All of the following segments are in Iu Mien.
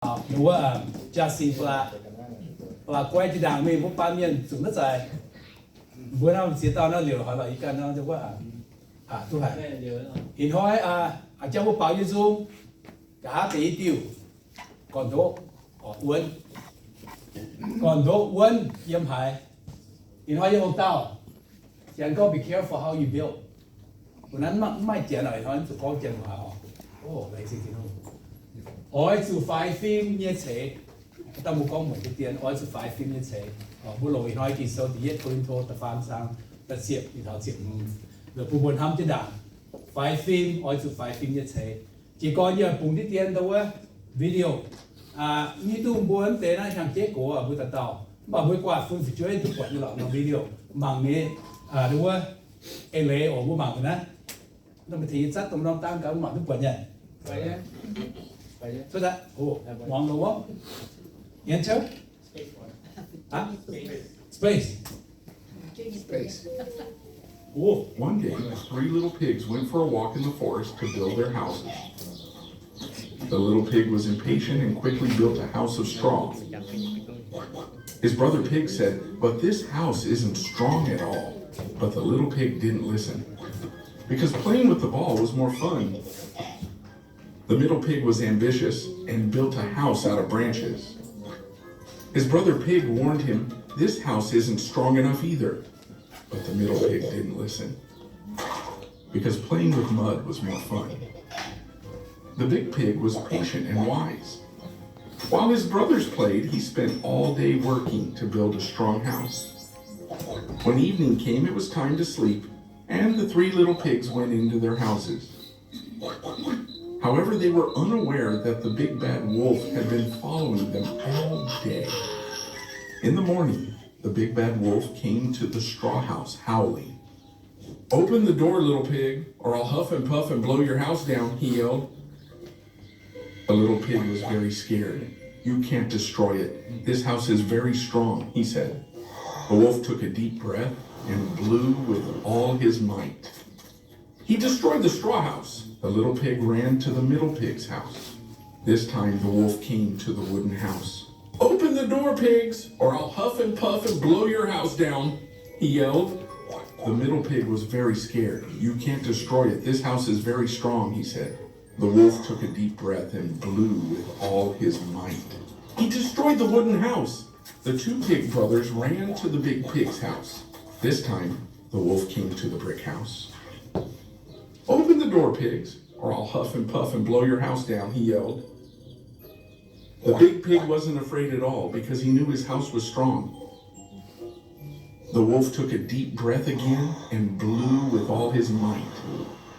Wuov jaa-singx ba'laqc, ba'laqc guai jiex ndaangc mingh, mbuo baamh mienh zuqc naaiv zaaix. Mbuo naaiv ziex dauh naaiv liouc haic lorqc, yie ganh naaiv wuov, duqv haic. Ih hnoi jangx mbuo baaux nyei nzung, nqa'haav deix i diuh, gorn-ndoqv, wuonv. Gorn-ndoqv wuonv yiem haaix? Ih hnoi yie hlo dauh, Janx gorngv be careful how you build. Mbuo naaiv mv maaih Janx, ih hnoi zuqc gorngv Janx waac oc. Oix zuqc faix fim nyei ceix. Dangh mbuo gorngv muonc deix dien, oix zuqc faix fim nyei ceix. Mbuo longc ih hnoi Ging-Sou da'yietv Ko^lin^to da'faam zaang da'ziepc mingh taux ziepc hmz, bun mbuo hnamv jienv ndaangc. Faix fim, oix zuqc faix fim nyei ceix. Jiez gorn yie bungx diqv dien ndau wuov video. Hiuv duqv mbuo mv deix naaiv hnyangx-jeiv gox mbuo dauh dauh, mv baac mbuo guaax fun fu'jueiv duqv buatc nyei lorqc norm video. Mangc nyei, wuov, eix leiz oc, mbuo mangc naaiv. Mbuo tengx yie zatv dongh norm daan gaax, mbuo mangc duqv buatc nyei. Muangx loz wuov, Space. Space. One day, three little pigs went for a walk in the forest to build their houses. The little pig was impatient and quickly built a house of straw. His brother pig said, "But this house isn't strong at all." But the little pig didn't listen, because playing with the ball was more fun. The middle pig was ambitious and built a house out of branches. His brother pig warned him, "This house isn't strong enough either." But the middle pig didn't listen, because playing with mud was more fun. The big pig was patient and wise. While his brothers played, he spent all day working to build a strong house. When evening came, it was time to sleep, and the three little pigs went into their houses. However, they were unaware that the big bad wolf had been following them all day. In the morning, the big bad wolf came to the straw house howling. "Open the door, little pig, or I'll huff and puff and blow your house down," he yelled. The little pig was very scared. "You can't destroy it. This house is very strong," he said. The wolf took a deep breath and blew with all his might. He destroyed the straw house. The little pig ran to the middle pig's house. This time the wolf came to the wooden house. "Open the door, pigs, or I'll huff and puff and blow your house down," he yelled. The middle pig was very scared. "You can't destroy it. This house is very strong," he said. The wolf took a deep breath and blew with all his might. He destroyed the wooden house. The two pig brothers ran to the big pig's house. This time, the wolf came to the brick house. "Open the door, pigs, or I'll huff and puff and blow your house down," he yelled. The big pig wasn't afraid at all because he knew his house was strong. The wolf took a deep breath again and blew with all his might.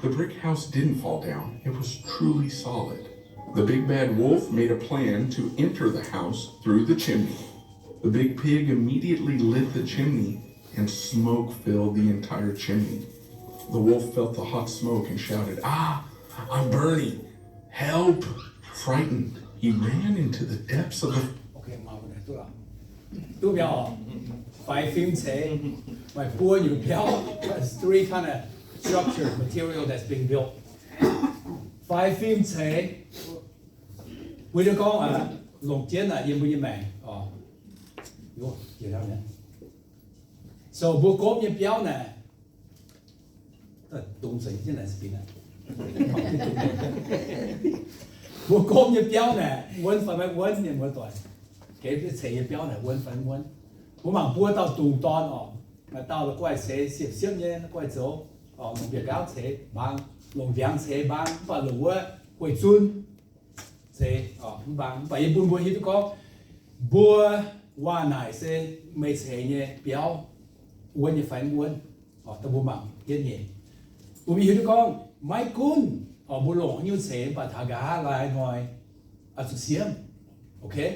The brick house didn't fall down. It was truly solid. The big bad wolf made a plan to enter the house through the chimney. The big pig immediately lit the chimney, and smoke filled the entire chimney. The wolf felt the hot smoke and shouted, "Ah, I'm burning! Help!" Frightened, he ran into the depths of the Okay, mangc duqv lorqc. Duqv biauv oc. Faix fim ceix, maaih buo nyungc biauv. There's three kind of structure, material that's being built. Faix fim ceix, mbuo hiuv gorngv longc jienv naaic yiem mbuo nyei maengc oc. So mbuo gomv nyei biauv naaic, mbuo gomv nyei biauv naaic wuonv fai maiv wuonv mienh muoz-doic. Ceix nyei biauv naaic wuonv fai maiv wuonv. Mbuo mangc buo dauh dungz dorn oc. Maaih dauh la'guaih ceix siepv-siepv nyei la'guaih zoux, longc mbiaec nqaauv ceix mbaang, longc ndiangx ceix mbaang, mv baac longc wuov gueiv zunv ceix mv baac, mv baac yie bun mbuo hiuv duqv gorngv mbuo waac naaic se meih ceix nyei biauv wuonv nyei fai mv wuonv. Dongh mbuo mangc jienv nyei, bun mbuo hiuv duqv gorngv maiv gunv mbuo longc haaix nyungc ceix, mv baac taux nqa'haav laai hnoi oix zuqc siemv. Okay?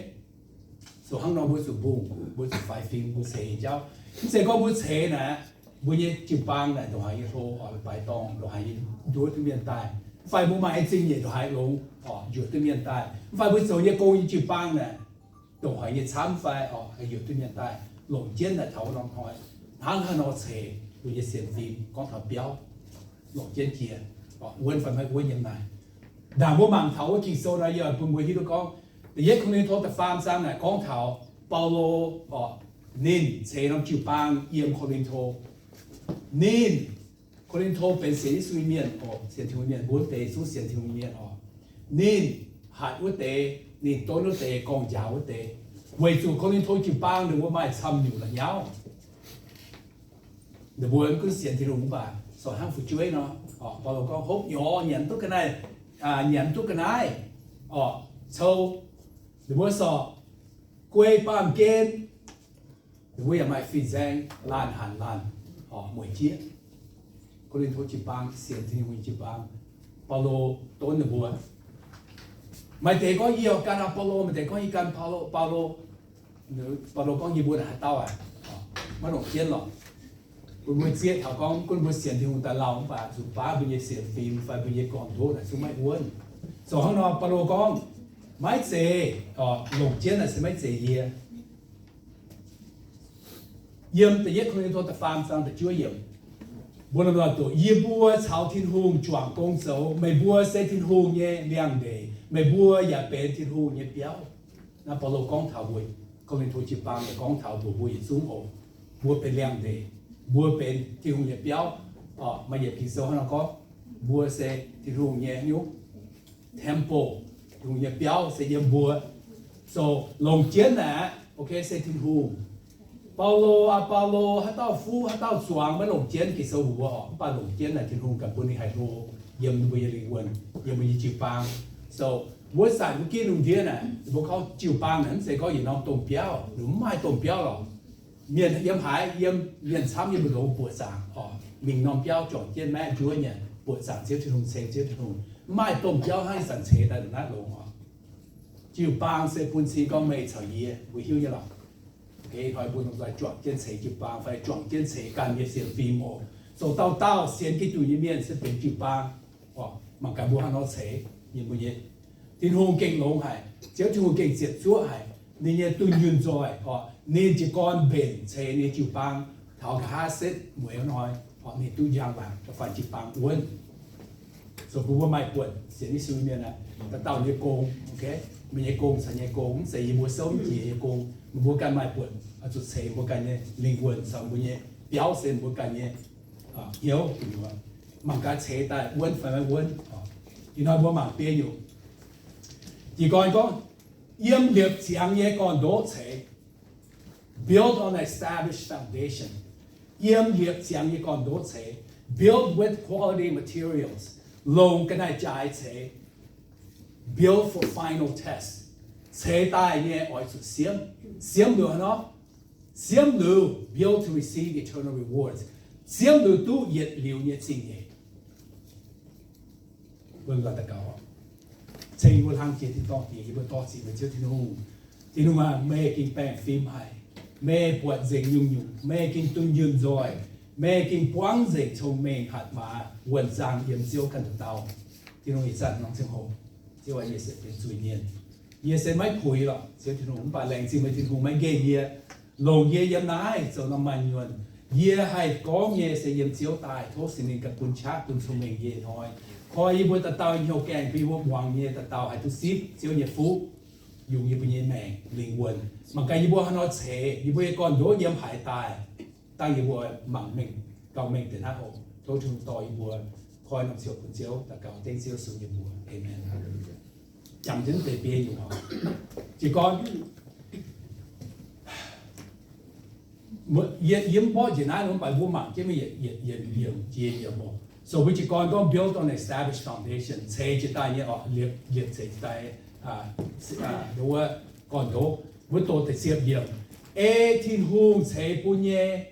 So hnangv nor mbuo zuqc mbungh, mbuo zuqc faix fim mbuo ceix nyei jauv. Mv zeiz gorngv mbuo ceix naaic, mbuo nyei jiu-baang naaic ndongc haaix nyei hlo, oix baaix dorngh, ndongc haaix nyei njuov duqv mienh daaih, mv fai mbuo maaih zingh nyeic ndongc haaix longx, njuov duqv mienh daaih, mv fai mbuo zoux nyei gong nyei jiu-baang naaic ndongc haaix nyei camv fai oix njuov duqv mienh daaih, longc jienv naaic taux wuov norm hnoi, hnangv haaix nor ceix mbuo nyei sienx fim, gorngv taux biauv, longc jienv jiex wuonv fai maiv wuonv yiem naaic. Ndaangc mbuo mangc taux wuov Ging-Sou nor, yie oix bun mbuo hiuv duqv gorngv Da'yietv Ko^lin^to da'faam zaang naaic gorngv taux Baulo oc, ninh ceix norm jiu-baang yiem Ko^lin^to. Ninh, Ko^lin^to benx sienx Yesu nyei mienh oc, sienx Tin-Hungh mienh, mbuo deix zungv sienx Tin-Hungh mienh oc. Ninh hatc wuov deix, ninh donv wuov deix, gorngv-njaaux wuov deix, weic zuqc Ko^lin^to jiu-baang ninh mbuo maaih camv nyungc la'nyauv. Ninh mbuo gunv sienx Tin-Hungh mv baac corc hnangv fu'jueiv nor. Baulo gorngv, hopv nyorx nyanc duqv ga'naaiv, nyanc duqv ga'naaiv oc, cou, ninh mbuo corc guei baamh gen, ninh mbuo yaac maaih fin-saeng laanh hanc laanh mueic jieqv. Ko^lin^to jiu-baang, sienx Tin-Hungh nyei jiu-baang, Baulo donv ninh mbuo. Maaih deix gorngv, yie oix gan Baulo. Maaih deix gorngv, yie gan Baulo. Baulo gorngv, yie mbuo naaic haaix dauh aac, maiv longc jienv lorqc. Bun mbuo zieqv taux gorngv gunv mbuo sienx Tin-Hungh daaih lauh mv baac zuqc baav mbuo nyei sienx fim fai mbuo nyei gorn-ndoqv naaic zungv maiv wuonv. Zoux hnangv nor, Baulo gorngv, maiv zeiz, longc jienv naaic se maiv zeiz yie. Yiem da'yietv Ko^lin^to da'faam zaang da'juov yiemc, mbuo lomh nzoih doqc, yie mbuo caux Tin-Hungh juangc gong zoux. Meih mbuo se Tin-Hungh nyei liangx-ndeic. Meih mbuo yaac benx Tin-Hungh nyei biauv. Naaiv Baulo gorngv taux mbuo, Ko^lin^to jiu-baang yaac gorngv taux mbuo, mbuo yietc zungv oc. Mbuo benx liangx-ndeic. Mbuo benx Tin-Hungh nyei biauv. Maaih yiemc Ging-Sou hnangv nor gorngv, mbuo se Tin-Hungh nyei nyuv, temple, Tin-Hungh nyei biauv se yiem mbuo. So longc jienv naaic, ok, se Tin-Hungh. Baulo, Apollo, haaix dauh fuqv haaix dauh zuangx maiv longc jienv, Ging-Sou mbuox oc, mv baac longc jienv naaic Tin-Hungh ganh bun ninh haih hlo yiem mbuo nyei lingh wuonh, yiem mbuo nyei jiu-baang. So wuov zanc mbuo ginv lungh ndiev naaic, mbuo gorngv jiu-baang naaic mv zeiz gorngv yietc norm domh biauv, mv maaih domh biauv lorqc. Mienh yiem haaix, yiem mienh camv yiem mbu'ndongx buoqc zaangc oc, mingh norm biauv juangc jienv maeqv njuov nyanc, buoqc zaangc Ziouv Tin-Hungh, ceix Ziouv Tin-Hungh. Mv maaih domh biauv hnangv ih zanc ceix daaih naaiv longx oc. Jiu-baang se bun cing gorngv meih caux yie, mbuo hiuv nyei lorqc. Hnoi mbuo lomh nzoih juangc jienv ceix jiu-baang fai juangc jienv ceix ganh nyei sienx fim oc. Zoux dauh dauh sienx Giduc nyei mienh se benx jiu-baang oc. Mangc gaax mbuo hnangv nor ceix ninh mbuo nyei. Tin-Hungh gengh longx haic. Ziouv Tin-Hungh gengh ziepc zuoqv haic. Ninh nyei dunh yunh nzoih oc, ninh jiez gorn mbenc ceix ninh nyei jiu-baang taux nqa'haav setv mueiz hnoi oc, ninh duqv njang-laangc da'faanh jiu-baang wuonv. So mbuo maaih buonc sienx Yesu mienh aeqv, dauh dauh nyei gong, meih nyei gong caux yie nyei gong, mv zeiz yie mbuo souv mv jiex nyei gong. Mbuo ganh maaih buonc oix zuqc ceix mbuo ganh nyei lingh wuonh caux mbuo nyei biauv se mbuo ganh nyei hnyouv. Mangc gaax ceix daaih wuonv fai maiv wuonv. Ih hnoi mbuo mangc biei nyungc. Jiez gorn gorngv, yiem liepc ziangx nyei gorn-ndoqv ceix, build on established foundation. Yiem liepc ziangx nyei gorn-ndoqv ceix, build with quality materials. Longc ga'naaiv-jaaix ceix, build for final test. Ceix daaih nyei oix zuqc siemv. Siemv liuz haaix nor? Siemv liuz, build to receive eternal rewards. Siemv liuz duqv yietc liuz nyei zingh nyeic. Mbuo daux gaux. Ceng mbuo hlang jiex tin-dorngh jiex, yie mbuo dorh ziqc meih Ziouv Tin-Hungh. Tin-Hungh aah, meih gengh baengh fim haic. Meih buatc nzengc nyungc-nyungc. Meih gengh dunh yunh nzoih. Meih gengh buangv nzengc cong-mengh hatc maaz wuonh zaangh yiem Ziouv ganh dauh dauh. Tin-Hungh ih zanc nongx ziangh hoc, Ziouv aah, yie se benx zuiz-mienh. Yie se maiv puix lorqc, Ziouv Tin-Hungh, mv baac laengz zingh meih Tin-Hungh maiv nqemh yie, longc yie yiem naaiv zoux norm maaih nyuonh. Yie haih gorngv nyei se yiem Ziouv daaih. Tov Singx Lingh ganh bun qaqv bun cong-mengh yie hnoi. Koi yie mbuo dauh dauh hnyouv gaengh, bun yie mbuo muangx nyei dauh dauh haih duqv sipv Ziouv nyei fuqv yungz yie mbuo nyei maengc lingh wuonh. Mangc gaax yie mbuo hnangv nor ceix yie mbuo nyei gorn-ndoqv yiem haaix daaih, dangh yie mbuo mangc mengh gauh mengh deix hnangv oc. Tov Tin-Hungh dorh yie mbuo koi norm ziouc bun Ziouv daux gaux dengv Ziouv Yesu nyei mbuox. Aamen. Jangx jienv deix biei nyungc oc. Jiez gorn yie mv mborqv njiec naaiv nor, mv baac mbuo mangc jienv mingh yietc yiemc jiex yiemc oc. So mbuo jiez gorn gorngv build on established foundation, ceix jiez daaih nyei oc, liepc ceix jiez daaih wuov gorn-ndoqv, wuov doz da'ziepc yiemc. Ei Tin-Hungh ceix bun nyei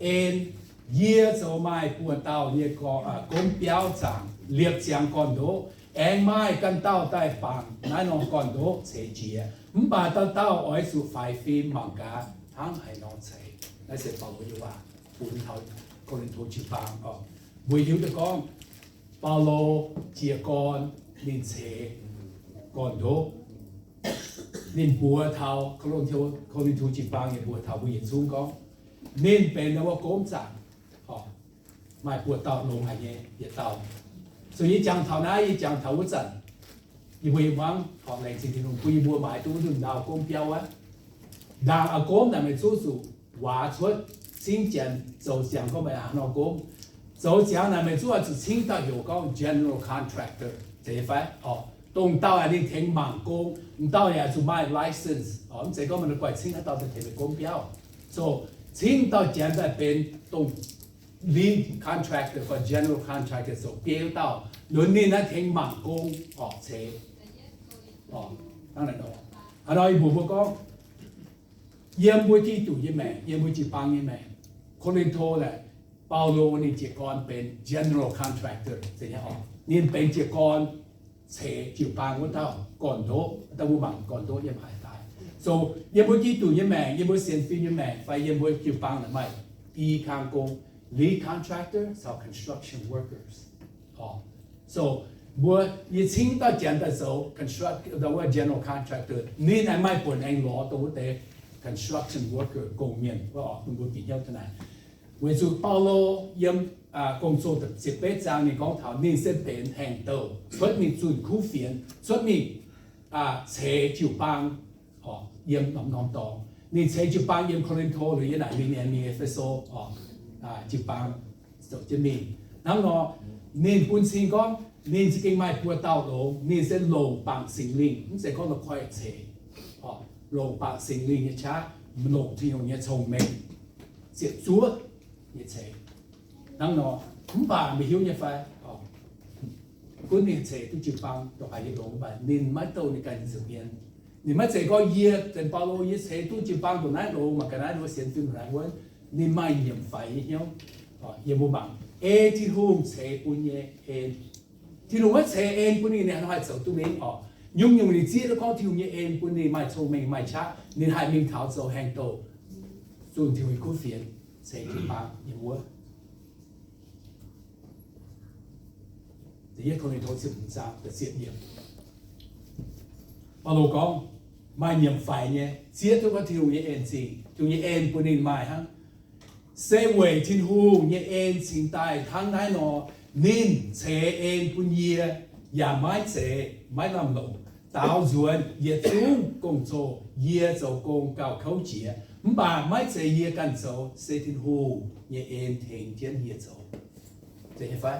en, yie zoux maaih buoz-dauh nyei gomv biauv zaangc liepc ziangx gorn-ndoqv. Aengx maaih ganh dauh daaih bangc naaiv norm gorn-ndoqv ceix jiez. Mv baac dauh dauh oix zuqc faix fim mangc gaax hnangv haaix nor ceix. Naaiv se Baulo nyei waac bun taux Ko^lin^to jiu-baang oc. Mbuo hiuv duqv gorngv Baulo jiez gorn ninh ceix gorn-ndoqv. Ninh mbuox taux Ko^lin^to jiu-baang, ninh mbuox taux mbuo yietc zungv gorngv ninh benx wuov gomv zaangc, maaih buoz-dauh longx haic nyei yietc dauh. So yie jangx taux naaiv, yie jangx taux wuov zanc Yie mbuo yiem hmuangv horpc laengz zingh Tin-Hungh bun yie mbuo maaiz duqv wuov nduqc ndau gomv biauv wuov. Ndaangc a'gomv naaic meih zuqv zuqc waac cuotv cingv janx zoux ziangx gorngv meih haaix nor gomv. Zoux ziangx naaic meih zuqv oix zuqc cingv dauh heuc gorngv general contractor, zeiz fai? Oc, dongh dauh aengx ninh tengx mangc gong, m'dauh yaac zuqc maaih license. Oc, mv zeiz gorngv meih guaix cingv haaix dauh daaih tengx meih gomv biauv. So cingv dauh janx daaih benx dongh lead contractor fai general contractor zoux biei wuov dauh, lunx ninh naaiv tengx mangc gong, oc, ceix. Hnangv naaiv nor, ih mbuo mbuo gorngv yiem mbuo Giduc nyei maengc, yiem mbuo jiu-baang nyei maengc, Ko^lin^to naaic, Baulo ninh jiez gorn benx general contractor, ninh benx jiez gorn ceix jiu-baang wuov dauh gorn-ndoqv. Daaih mbuo mangc gorn-ndoqv yiem haaix daaih. So yiem mbuo Giduc nyei maengc, yiem mbuo sienx fim nyei maengc, fai yiem mbuo jiu-baang naaic maaih i kang gong, lead contractor caux construction workers. So mbuo, yie cingv dauh janx daaih zoux construct, dongh wuov general contractor, ninh aengx maaih buonc aengx lorz dongh wuov deix construction worker gong-mienh wuov. Oc, bun mbuo bieqc hnyouv daaih naaic. Weic zuqc Baulo yiem Gong-Zoh ziepc betv zaang ninh gorngv taux ninh se benx haengh douh cuotv mingh zunh kuv fienx, cuotv mingh ceix jiu-baang. Yiem norm-norm dorngx ninh ceix jiu-baang, yiem Ko^lin^to, liuz yiem naaic ninh aengx mingh E^fe^so jiu-baang zoux jienv mingh. Hnangv nor, ninh bun cing gorngv ninh za'gengh maaih buo dauh longx. Ninh se longc bangc Singx Lingh, mv zeiz gorngv la'kuaih ceix, longc bangc Singx Lingh nyei qaqv, longc Tin-Hungh nyei cong-mengh ziepc zuoqv nyei ceix. Hnangv nor, mv baac meih hiuv nyei fai, gunv ninh ceix duqv jiu-baang ndongc haaix nyei longx, mv baac ninh maiv douh ninh ganh nza'hmien. Ninh maiv zeiz gorngv, yie benx Baulo, yie ceix duqv jiu-baang ndongc naaiv longx, mangc gaax naaiv wuov sienx fim ndongc naaiv wuov. Ninh maaih nyiemc faix nyei hnyouv. Yie mbuo mangc ei Tin-Hungh ceix bun nyei en. Tin-Hungh maiv ceix en bun ninh, ninh hnangv haaix zoux duqv mingh oc? Nyungc-nyungc ninh zieqv duqv gorngv Tin-Hungh nyei en bun ninh maaih cong-mengh, maaih qaqv, ninh haih mingh taux zoux haengh douh, zunh Tin-Hungh nyei kuv fienx, ceix jiu-baang yiem wuov. Da'yietv Ko^lin^to ziepc hmz zaang da'ziepc yiemc, Baulo gorngv, maaih nyiemc faix nyei, zieqv duqv gorngv Tin-Hungh nyei en zingh, Tin-Hungh nyei en bun ninh maaih hnangv. Se weic Tin-Hungh nyei en cingx daaih hnangv naaiv nor, ninh ceix en bun yie, yaac maiv zeiz maiv lamh longc. Daaux nzuonx yietc zungv gong-zoh, yie zoux gong gauh kouv jiex, mv baac maiv zeiz yie ganh zoux, se Tin-Hungh nyei en tengx jienv yie zoux. Zeiz nyei fai?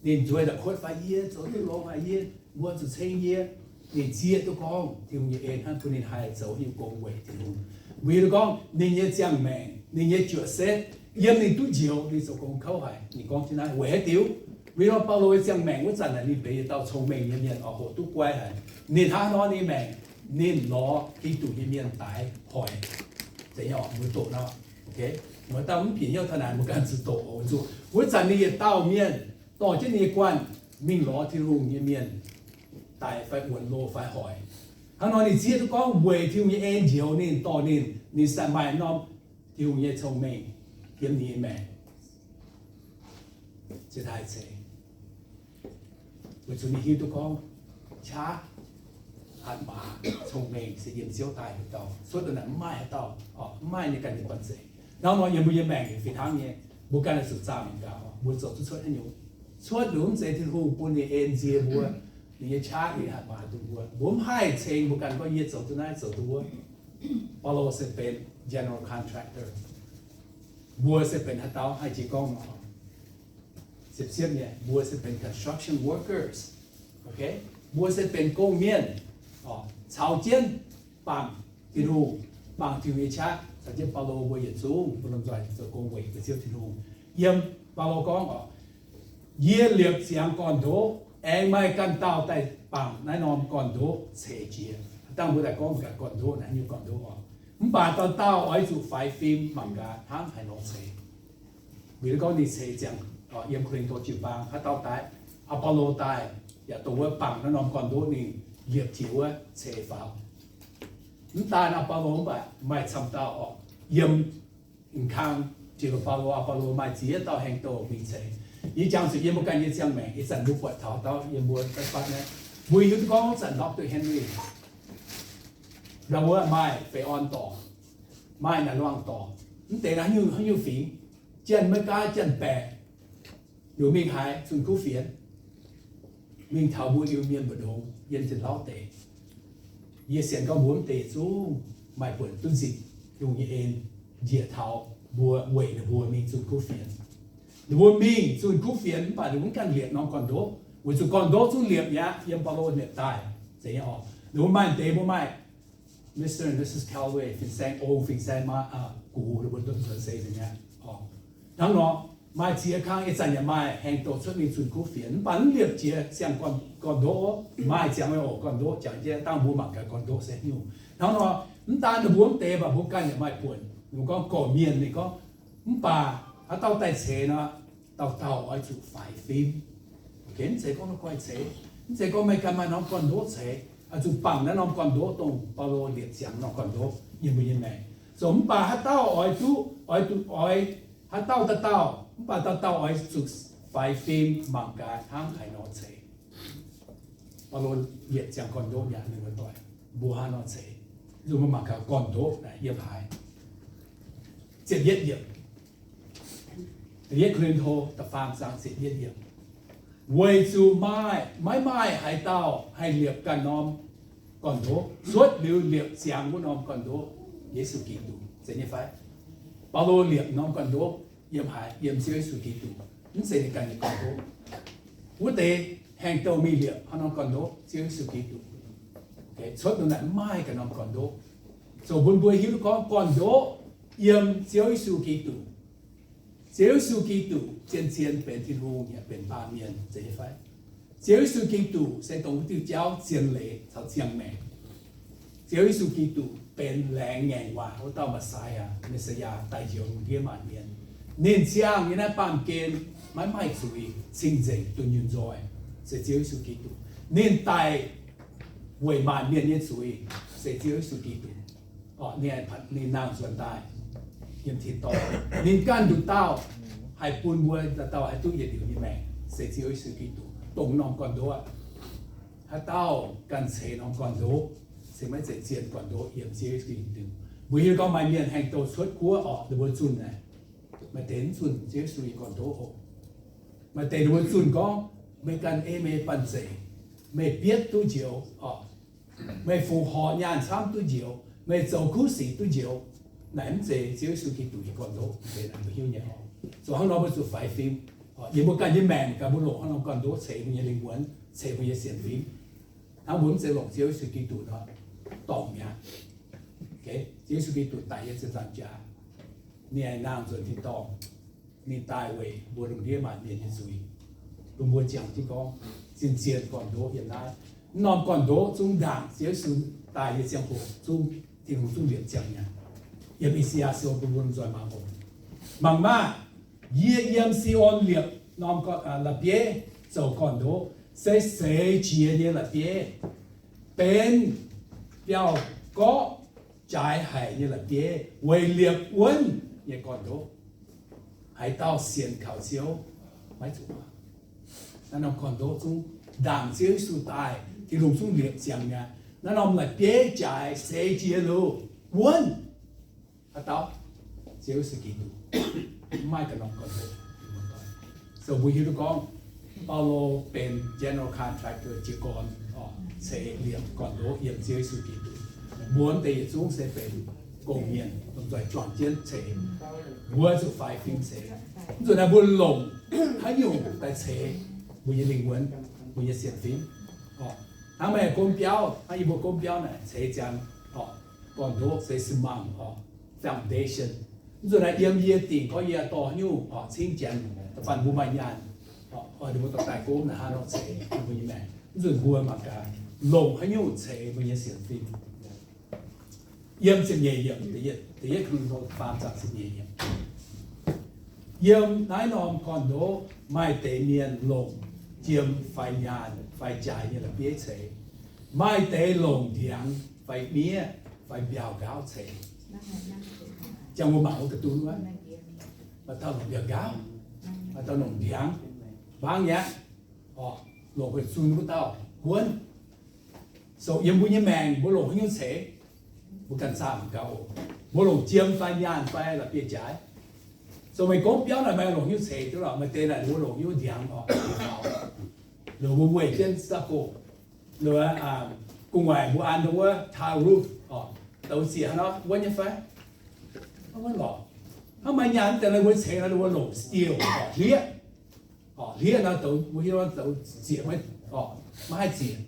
Ninh nzueic daaih kuotv fai, yie zoux duqv longx haic, yie, mbuo zuqc ceng yie. Ninh zieqv duqv gorngv Tin-Hungh nyei en hnangv, bun ninh haih zoux haaix nyungc gong weic Tin-Hungh. Weic zuqc gorngv ninh nyei ziangh maengc, ninh nyei juoqc setv, yiem ninh duqv njoux, ninh zoux gong kouv haic. Ninh gorngv jienv naaiv weic haaix diuc? Weic zuqc Baulo nyei ziangh maengc wuov zanc naaic ninh benx yietc dauh cong-mengh nyei mienh, oix hoqc duqv guai haic. Ninh hnangv nor nyei maengc, ninh lorz Giduc nyei mienh daix hoic. Zeiz nyei oc, mbuo doqc nor. Muoz dauh mv bieqc hnyouv taux naaic, mbuo ganh zuqc doqc oc. Weic zuqc wuov zanc ninh yietc dauh mienh dorh jienv ninh nyei guanh mingh lorz Tin-Hungh nyei mienh daix fai wuonx loh fai hoic. Hnangv nor ninh zieqv duqv gorngv weic Tin-Hungh nyei en njoux ninh, dorh ninh, ninh sai maaih norm Tin-Hungh nyei cong-mengh yiem ninh nyei maengc. Ceix daaih ceix. Weic zuqc ninh hiuv duqv gorngv qaqv, hatc maaz, cong-mengh se yiem Ziouv daaih nyei dauh. Cuotv daaih naaic mv maaih haaix dauh, mv maaih ninh ganh nyei buonv-zeic. Hnangv nor yiem mbuo nyei maengc fih hnangv nyei, mbuo ganh oix zuqc zaah mingh gaax, mbuo zoux duqv cuotv haaix nyungc. Cuotv liuz mv zeiz Tin-Hungh bun ninh en nzie mbuo, ninh nyei qaqv, ninh hatc maaz duqv mbuo. Mbuo mv haih ceng mbuo ganh gorngv yie zoux duqv naaiv zoux duqv wuov. Baulo se benx general contractor. Mbuo se benx haaix dauh haih jiex gorngv nor? Ziepc siepv nyei, mbuo se benx construction workers. Mbuo se benx gong-mienh, caux jienv bangc Tin-Hungh, bangc Tin-Hungh nyei qaqv, caux jienv Baulo mbuo yietc zungv mbuo lomh nzoih zoux gong weic ga'ziouv Tin-Hungh. Yiem Baulo gorngv oc, yie liepc ziangx gorn-ndoqv, aengx maaih ganh dauh daaih bangc naaiv norm gorn-ndoqv ceix jiez. Dangh mbuo daaih gorngv gaax gorn-ndoqv naaiv nyungc gorn-ndoqv oc. Mv baac dauh dauh oix zuqc faix fim mangc gaax hnangv haaix nor ceix. Weic gorngv ninh ceix ziangx yiem Ko^lin^to jiu-baang, haaix dauh daaih, Aa^baulo daaih, yaac dongh wuov bangc naaiv norm gorn-ndoqv ninh liepc jiex wuov ceix faaux. Mv daan Aa^baulo mv baac maaih camv dauh oc, yiem m'kang jiex Baulo, Aa^baulo maaih ziex dauh haengh douh mingh ceix. Yie jangx zuqc yiem mbuo ganh nyei ziangh maengc, ih zanc mbuo buatc taux dauh yiem mbuo daaih fatv naaiv, mbuo hiuv duqv gorngv wuov zanc Doctor Henry ndau wuov maaih feix orn dorngc, maaih naaic luangh dorngc, mv deix naaiv haaix nyungc fingx, janx maiv gaav, janx baeqc, heuc mingh haaix zunh kuv fienx. mingh taux mbuo Iu-Mienh mbu'ndongx yiem zinh lauv deix. Yie sienx gorngv mbuo mv deix zungv maaih buonc duqv nzipc Tin-Hungh nyei en njiec taux mbuo weic ninh mbuo mingh zunh kuv fienx. Ninh mbuo mingh zunh kuv fienx mv baac ninh mbuo mv ganh liepc norm gorn-ndoqv, weic zuqc gorn-ndoqv zungv liepc mi'aqv. Yiem Baulo liepc daaih zeiz nyei oc. Ninh mbuo maaih deix mbuo maaih Mister and Missus Callaway fin-saeng ong, fin-saeng maa, gux, ninh mbuo nzuonx seix nzengc mi'aqv. Hnangv nor, maaih ziex kang ih zanc yaac maaih haengh douh cuotv mingh zunh kuv fienx mv baac mv liepc jiex siang-gorn-ndoqv. Maaih ziangx meih oc gorn-ndoqv, jangx jienv dangh mbuo mangc gaax gorn-ndoqv se haaix nyungc. Hnangv nor, mv daan ninh mbuo mv deix, mv baac mbuo ganh yaac maaih buonc. Ninh mbuo gorngv gorqv-mienh, ninh gorngv, mv baac haaix dauh daaih ceix nor, dauh dauh oix zuqc faix fim. Mv zeiz gorngv la'guaih ceix, mv zeiz gorngv meih ganh maaih norm gorn-ndoqv ceix, oix zuqc bangc naaiv norm gorn-ndoqv dongh Baulo liepc ziangx norm gorn-ndoqv yiem mbuo nyei maengc. Zoux mv baac haaix dauh oix duqv, oix duqv oix, haaix dauh dauh dauh, mv baac dauh dauh oix zuqc faix fim mangc gaax hnangv haaix nor ceix. Baulo liepc ziangx gorn-ndoqv mi'aqv, ninh mbuo doic, mbuo hnangv nor ceix. Mbuo mangc gaax gorn-ndoqv naaic yiem haaix. Ziepc yietv yiemc, Yietv Ko^lin^to da'faam zaang ziepc yietv yiemc, weic zuqc maaih, maiv maaih haaix dauh haih liepc ganh norm gorn-ndoqv cuotv liuz liepc ziangx wuov norm gorn-ndoqv, Yesu Giduc, zeiz nyei fai? Baulo liepc norm gorn-ndoqv yiem haaix? Yiem Ziouv Yesu Giduc, mv zeiz ninh ganh nyei gorn-ndoqv. Wuov deix haengh douh mingh liepc haaix norm gorn-ndoqv? Ziouv Yesu Giduc. Cuotv dongh naaic mv maaih ganh norm gorn-ndoqv. Zoux bun mbuo hiuv duqv gorngv gorn-ndoqv yiem Ziouv Yesu Giduc. Ziouv Yesu Giduc zien-zien benx Tin-Hungh yaac benx baamh mienh, zeiz nyei fai? Ziouv Yesu Giduc se dongh wuov diuh jauv, zien leiz caux ziangh maengc. Ziouv Yesu Giduc benx laengz ngaengc waac wuov dauh Messiah, Messiah, daaih njoux lungh ndiev maanc mienh. Ninh ziangh nyei naaiv baamh gen maiv maaih zuiz, cing-nzengc, dunh yunh nzoih, se Ziouv Yesu Giduc. Ninh daic weic maanc mienh nyei zuiz, se Ziouv Yesu Giduc. Ninh, ninh nangh nzuonx daaih yiem tin-dorngh. Ninh ganh nduqc dauh haih bun mbuo dauh dauh haih duqv yietc liuz nyei maengc, se Ziouv Yesu Giduc, dongh norm gorn-ndoqv aqv. Haaix dauh ganh ceix norm gorn-ndoqv, se maiv zeiz zien gorn-ndoqv yiem Ziouv Yesu Giduc. Mbuo hiuv gorngv maaih mienh haengh douh cuotv guoqv orqc, ninh mbuo zunh naaic, maaih deix mv zunh Ziouv Yesu nyei gorn-ndoqv oc. Maaih deix ninh mbuo zunh gorngv, meih ganh ei meih banh zeic, meih bietv duqv njoux orqc, meih fungc horc nyaanh camv duqv njoux, meih zoux kuv sic duqv njoux. Naaic mv zeiz Ziouv Yesu Giduc nyei gorn-ndoqv, mv zeiz naaic mbuo hiuv nyei oc. Zoux hnangv nor mbuo zuqc faix fim. Yiem mbuo ganh nyei maengc gaax, mbuo longc hnangv nor gorn-ndoqv ceix mbuo nyei lingh wuonx, ceix mbuo nyei sienx fim. Hnangv mbuo mv zeiz longc Ziouv Yesu Giduc nor dorngc mi'aqv. Ziouv Yesu Giduc daic yiem ziepc nzaangc jaax, ninh aengx nangh nzuonx tin-dorngh. Ninh daaih weic mbuo lungh ndiev maanc mienh nyei zuiz, bun mbuo jangx jienv gorngv zien-zien gorn-ndoqv yiem naaiv. Mv norm gorn-ndoqv zungv ndaangc Ziouv Yesu daaih nyei ziangh hoc zungv, Tin-Hungh zungv liepc ziangx nyanc. Yiem I^saa^yaa Sou bun mbuo lomh nzoih mangc oc. Mangc maah! Yie yiem Si^on liepc norm la'bieiv zoux gorn-ndoqv, se seix jiex nyei la'bieiv, benx biauv gorqv jaaix haic nyei la'bieiv, weic liepc wuonv nyei gorn-ndoqv. Haaix dauh sienx kaux Ziouv maiv zuqc maah! Naaiv norm gorn-ndoqv zungv ndaangc Ziouv Yesu daaih, Tin-Hungh zungv liepc ziangx mi'aqv. Naaiv norm la'bieiv jaaix seix jiex liuz wuonv. Haaix dauh? Ziouv Yesu Giduc. Mv maaih ganh norm gorn-ndoqv. So mbuo hiuv duqv gorngv Baulo benx general contractor, jiez gorn, ceix liepc gorn-ndoqv yiem Ziouv Yesu Giduc. Mbuo mv deix yietc zungv se benx gong-mienh, lomh nzoih juangc jienv ceix. Mbuo zuqc faix fim ceix. Mv zuqc naaiv mbuo longc haaix nyungc daaih ceix mbuo nyei lingh wuonx, mbuo nyei sienx fim. Hnangv meih gomv biauv, hnangv yie mbuo gomv biauv naaic ceix ziangx gorn-ndoqv se ซีเมนต์ orqc, foundation. Mv zuqc naaiv yiem yie dingc gorngv yie dorh haaix nyungc orqc, cingv janx da'faanh mbuo maaih nyaanh, ninh mbuo dorh daaih gomv naaic hnangv nor ceix mbuo nyei maengc. Mv zuqc mbuo mangc gaax longc haaix nyungc ceix mbuo nyei sienx fim. Yiem ziepc nyeic yiemc, da'yietv Ko^lin^to faam zaangc ziepc nyeic yiemc. Yiem naaiv norm gorn-ndoqv maaih deix mienh longc jiem fai nyaanh fai jaaix nyei la'bieiv ceix. Maaih deix longc ndiangx fai miev fai mbiauh nqaauv ceix. Ziangh mbuo mangc wuov ga'dunv wuov, maaih dauh longc mbiauh nqaauv, maaih dauh longc ndiangx, mbaangv nyei aqv. Longc weic zunh wuov dauh wuonv. So yiem mbuo nyei maengc mbuo longc haaix nyungc ceix? Mbuo ganh zaah mangc gaax oc. Mbuo longc jiem fai nyaanh fai la'bieiv-jaaix. So meih gomv biauv naaic meih longc haaix nyungc ceix duqv lorqc? Maaih deix naaic mbuo longc haaix nyungc ndiangx orqc, Loz mbuo weic jienv stucco, loz gu'nguaaic mbuo an dongh wuov tile roof, douz zieqc hnangv nor, wuonv nyei fai? Wuonv lorqc. Hnangv maaih nyaanh mv deix mbuo ceix nor, mbuo longc steel, hlieqv, hlieqv nor douz, mbuo hiuv douz zieqc, maiv haih zieqc.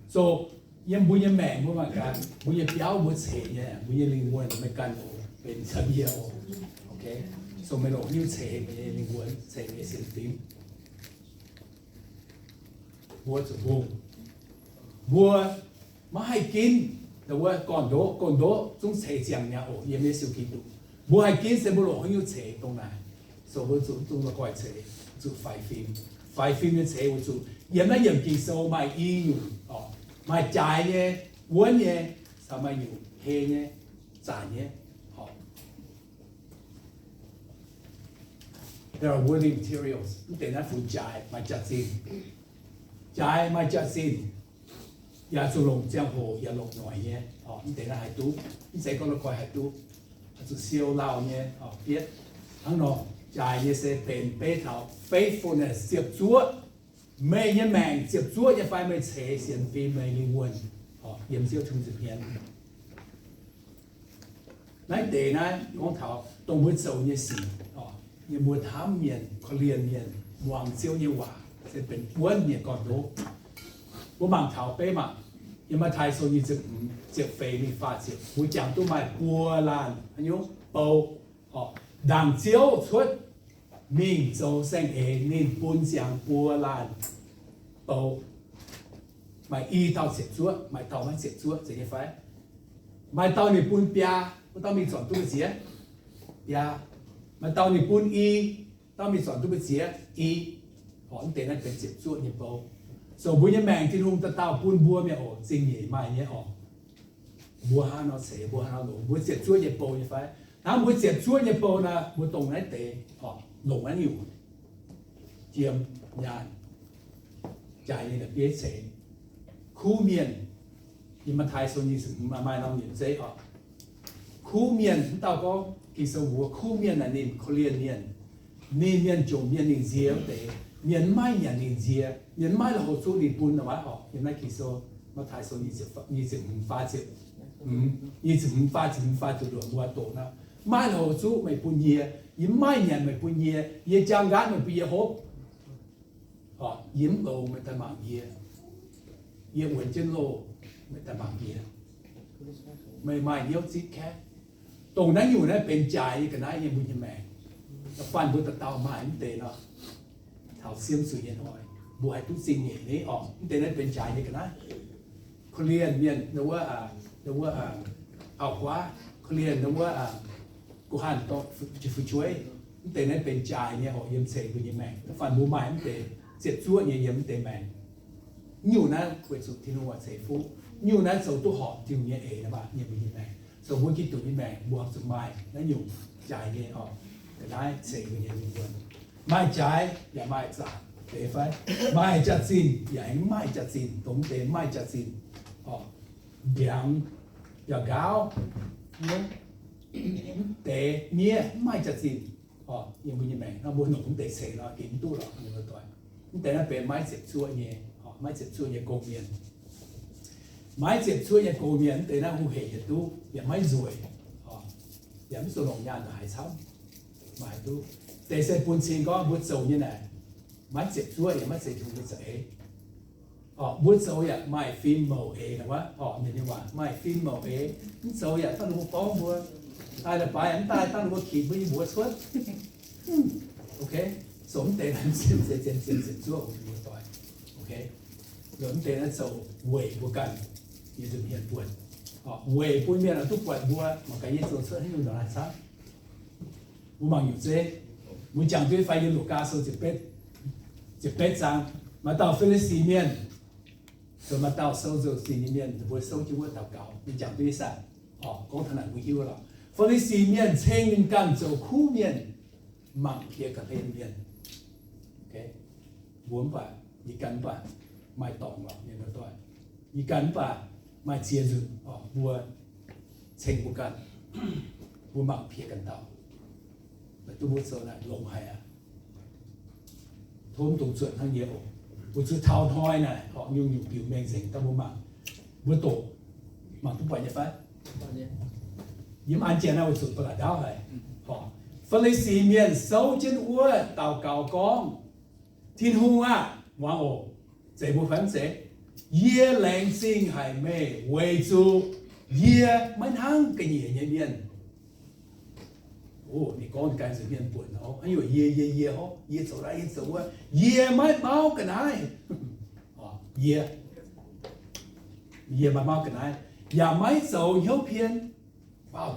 So yiem mbuo nyei maengc mbuo mangc gaax, mbuo nyei biauv mbuo ceix nyei, mbuo nyei lingh wuonh maiv gan oc, benx caux yie oc. So meih longc haaix nyungc ceix meih nyei lingh wuonh, ceix meih nyei sienx fim? Mbuo zuqc hungh. Mbuo maiv haih ginv dongh wuov gorn-ndoqv. Gorn-ndoqv zungv ceix ziangx mi'aqv oc, yiem Yesu Giduc. Mbuo haih ginv se mbuo longc haaix nyungc ceix dongh naaic. So mbuo zuqc zungv la'guaih ceix, zuqc faix fim. Faix fim nyei ceix weic zuqc yiem naaiv yiemc Ging-Sou maaih i nyungc, maaih jaaix nyei, wuonv nyei, caux maaih nyungc hei nyei, zanc nyei. There are woven materials. Mv deix naaiv funx jaaix, maaih jaax-zinh. Jaaix maaih jaax-zinh, yaac zuqc longc ziangh hoc yaac longc noic nyei. Mv deix naaiv haih duqv, mv zeiz gorngv la'guaih haih duqv. Zuqc siou lauh nyei, bietv. Hnangv nor, jaaix nyei se benx beiv taux faithfulness, ziepc zuoqv. Meih nyei maengc ziepc zuoqv nyei fai meih ceix sienx fim, meih lingh wuonh yiem Ziouv Tin-Hungh nza'hmien mi'aqv. Naaiv deix naaiv gorngv taux dongh mbuo zoux nyei sic, yiem mbuo hnamv mienh, korv-lienh mienh, muangx Ziouv nyei waac se benx wuonv nyei gorn-ndoqv. Mbuo mangc taux beiv maah, yiem Matv^taai Sou nyic ziepc hmz, ziepc feix mingh faah ziepc, mbuo jangx duqv maaih buo laanh haaix nyungc bou, ndaangc Ziouv cuotv mingh zoux saeng-eix, ninh bun ziangx buo laanh bou. Maaih i dauh ziepc zuoqv, maaih dauh maiv ziepc zuoqv, zeiz nyei fai? Maaih dauh ninh bun biaa, wuov dauh mingh zornc duqv mbu'ziex? Biaa. Maaih dauh ninh bun i, dauh mingh zornc duqv mbu'ziex? I. Horc mv deix naaiv benx ziepc zuoqv nyei bou. So mbuo nyei maengc Tin-Hungh dauh dauh bun mbuo mi'aqv oc, zingh nyeic maaih nyei oc. Mbuo hnangv nor ceix, mbuo hnangv nor longx, mbuo ziepc zuoqv nyei bou nyei fai? Hnangv mbuo ziepc zuoqv nyei bou nor, mbuo dongh naaiv deix, longc naaiv nyungc jiem nyaanh jaaix nyei la'bieiv ceix. Kuv mienh, yiem Matv^taai Sou nyic ziepc hmz maaih norm nyiemc zeiv oc. Kuv mienh, mv dauh gorngv Ging-Sou mbuox kuv mienh naaic ninh korv-lienh mienh. Ninh mienh jomc mienh, ninh nzie wuov deix. Mienh mv maaih nyanc ninh nzie. Mienh mv maaih lui-houx zuqv ninh bun nor, maiv horpc. Yiem naaiv Ging-Sou, Matv^taai Sou nyic ziepc hmz faah ziepc, nyic ziepc hmz faah ziepc hmz faah ziepc luoqc mbuo doqc nor, mv maaih lui-houx zuqv meih bun yie, yie mv maaih nyanc meih bun yie, yie jaang nqaatv meih bun yie hopv. Yie mv longx meih daaih mangc yie, yie wuonx jienv loh meih daaih mangc yie, meih maaih hnyouv zipv kaeqv. Dongh naaiv nyungc naaiv benx jaaix nyei ga'naaiv yiem mbuo nyei maengc. Da'faanh mbuo dauh dauh maaih mv deix nor, taux siemv zuiz nyei hnoi, mbuo haih duqv zingh nyeic nyei orqc. Mv deix naaiv benx jaaix nyei ga'naaiv. Korv-lienh mienh wuov, wuov auv-guaav, korv-lienh wuov guh hanh dorh fu'jueiv. Mv deix naaiv benx jaaix nyei orqc, yiem ceix mbuo nyei maengc. Da'faanh mbuo maaih mv deix ziepc zuoqv nyei yiem mv deix maengc. Nyungc naaiv weic zuqc Tin-Hungh oix ceix fuqv. Nyungc naaiv zoux duqv horpc Tin-Hungh nyei eix nor, yiem mbuo nyei maengc. Zoux mbuo Giduc nyei maengc, mbuo zuqc maaih naaiv nyungc jaaix nyei orqc, ga'naaiv ceix mbuo nyei lingh wuonh. Maaih jaaix yaac maaih zanc deix fai? Maaih jaax-zinh yaac aengx maaih jaax-zinh. Dongh mv deix maaih jaax-zinh orqc, mbiaangx, mbiaauc nqaauv, mv deix miev maaih jaax-zinh orqc. Yiem mbuo nyei maengc nor, mbuo longc mv deix ceix nor, ginx mv duqv lorqc, mienh muoz-doic. Mv deix naaiv benx maiv ziepc zuoqv nyei, maiv ziepc zuoqv nyei gong-mienh. Maiv ziepc zuoqv nyei gong-mienh, mv deix naaiv hungh heic yietc duqv, yaac maiv nzueic, yaac mv zuqc longc nyaanh haaix camv, maaih duqv. Deix se bun cing gorngv mbuo zoux nyei naaic, maiv ziepc zuoqv yaac maiv zeiz Tin-Hungh nyei za'eix. Orqc, mbuo zoux yaac maaih fim mouc eix nor wuov. Orqc, mienh nyei waac maaih fim mouc eix. Mv zoux yaac dangh ninh mbuo gorngv mbuo, daaih la'baaix mv daaih dangh ninh mbuo kingx mbuo nyei mbuox cuotv. Ok, zoux mv deix naaiv se zien zien ziepc zuoqv mbuo doic. Ok, zoux mv deix naaiv zoux weic mbuo ganh nyei nza'hmien buonc. Weic bun mienh oix duqv buatc mbuo mangc gaax yie zoux cuotv haaix nyungc nor naaiv camv. Mbuo mangc nyungc zeiv, mbuo jangx duqv fai yiem Lugaa Sou ziepc betv zaang, maaih dauh Fi^li^si mienh, zoux maaih dauh sou zoux zinh nyei mienh, mbuo souv jienv wuov daux gaux, ninh jangx duqv ih zanc. Orqc, gorngv taux naaic mbuo hiuv lorqc. Fi^li^si mienh ceng ninh ganh zoux kuv mienh, mangc piex ga'hlen mienh. Mbuo mv baac, yie ganh mv baac maaih dorngx lorqc, mienh muoz-doic. Yie ganh mv baac maaih ziex nzunc orqc, mbuo ceng mbuo ganh, mbuo mangc piex ganh dauh, maiv duqv mbuo zoux naaic longx haic aqv. Tov mv dungx zuotc hnangv nyei oc. Weic zuqc taux hnoi naaic, nyungc-nyungc biux mengh nzengc daaih mbuo mangc, mbuo doqc, mangc duqv buatc nyei fai? Yiem an jienv naaiv weic zuqc ba'laqc ndaauv haic. Fi^li^si mienh souv jienv wuov daux gaux gorngv, Tin-Hungh aah! Muangx oc. Zeiz mbuo fai mv zeiz? Yie laengz zingh haic meih weic zuqc yie maiv hnangv ga'nyiec nyei mienh. Ninh gorngv ganh nzengc mienh buonc, yie, yie, yie, yie zoux naaiv, yie zoux wuov, yie maiv mauv ga'naaiv. Yie, yie maiv mauv ga'naaiv, yaac maiv zoux hnyouv pien.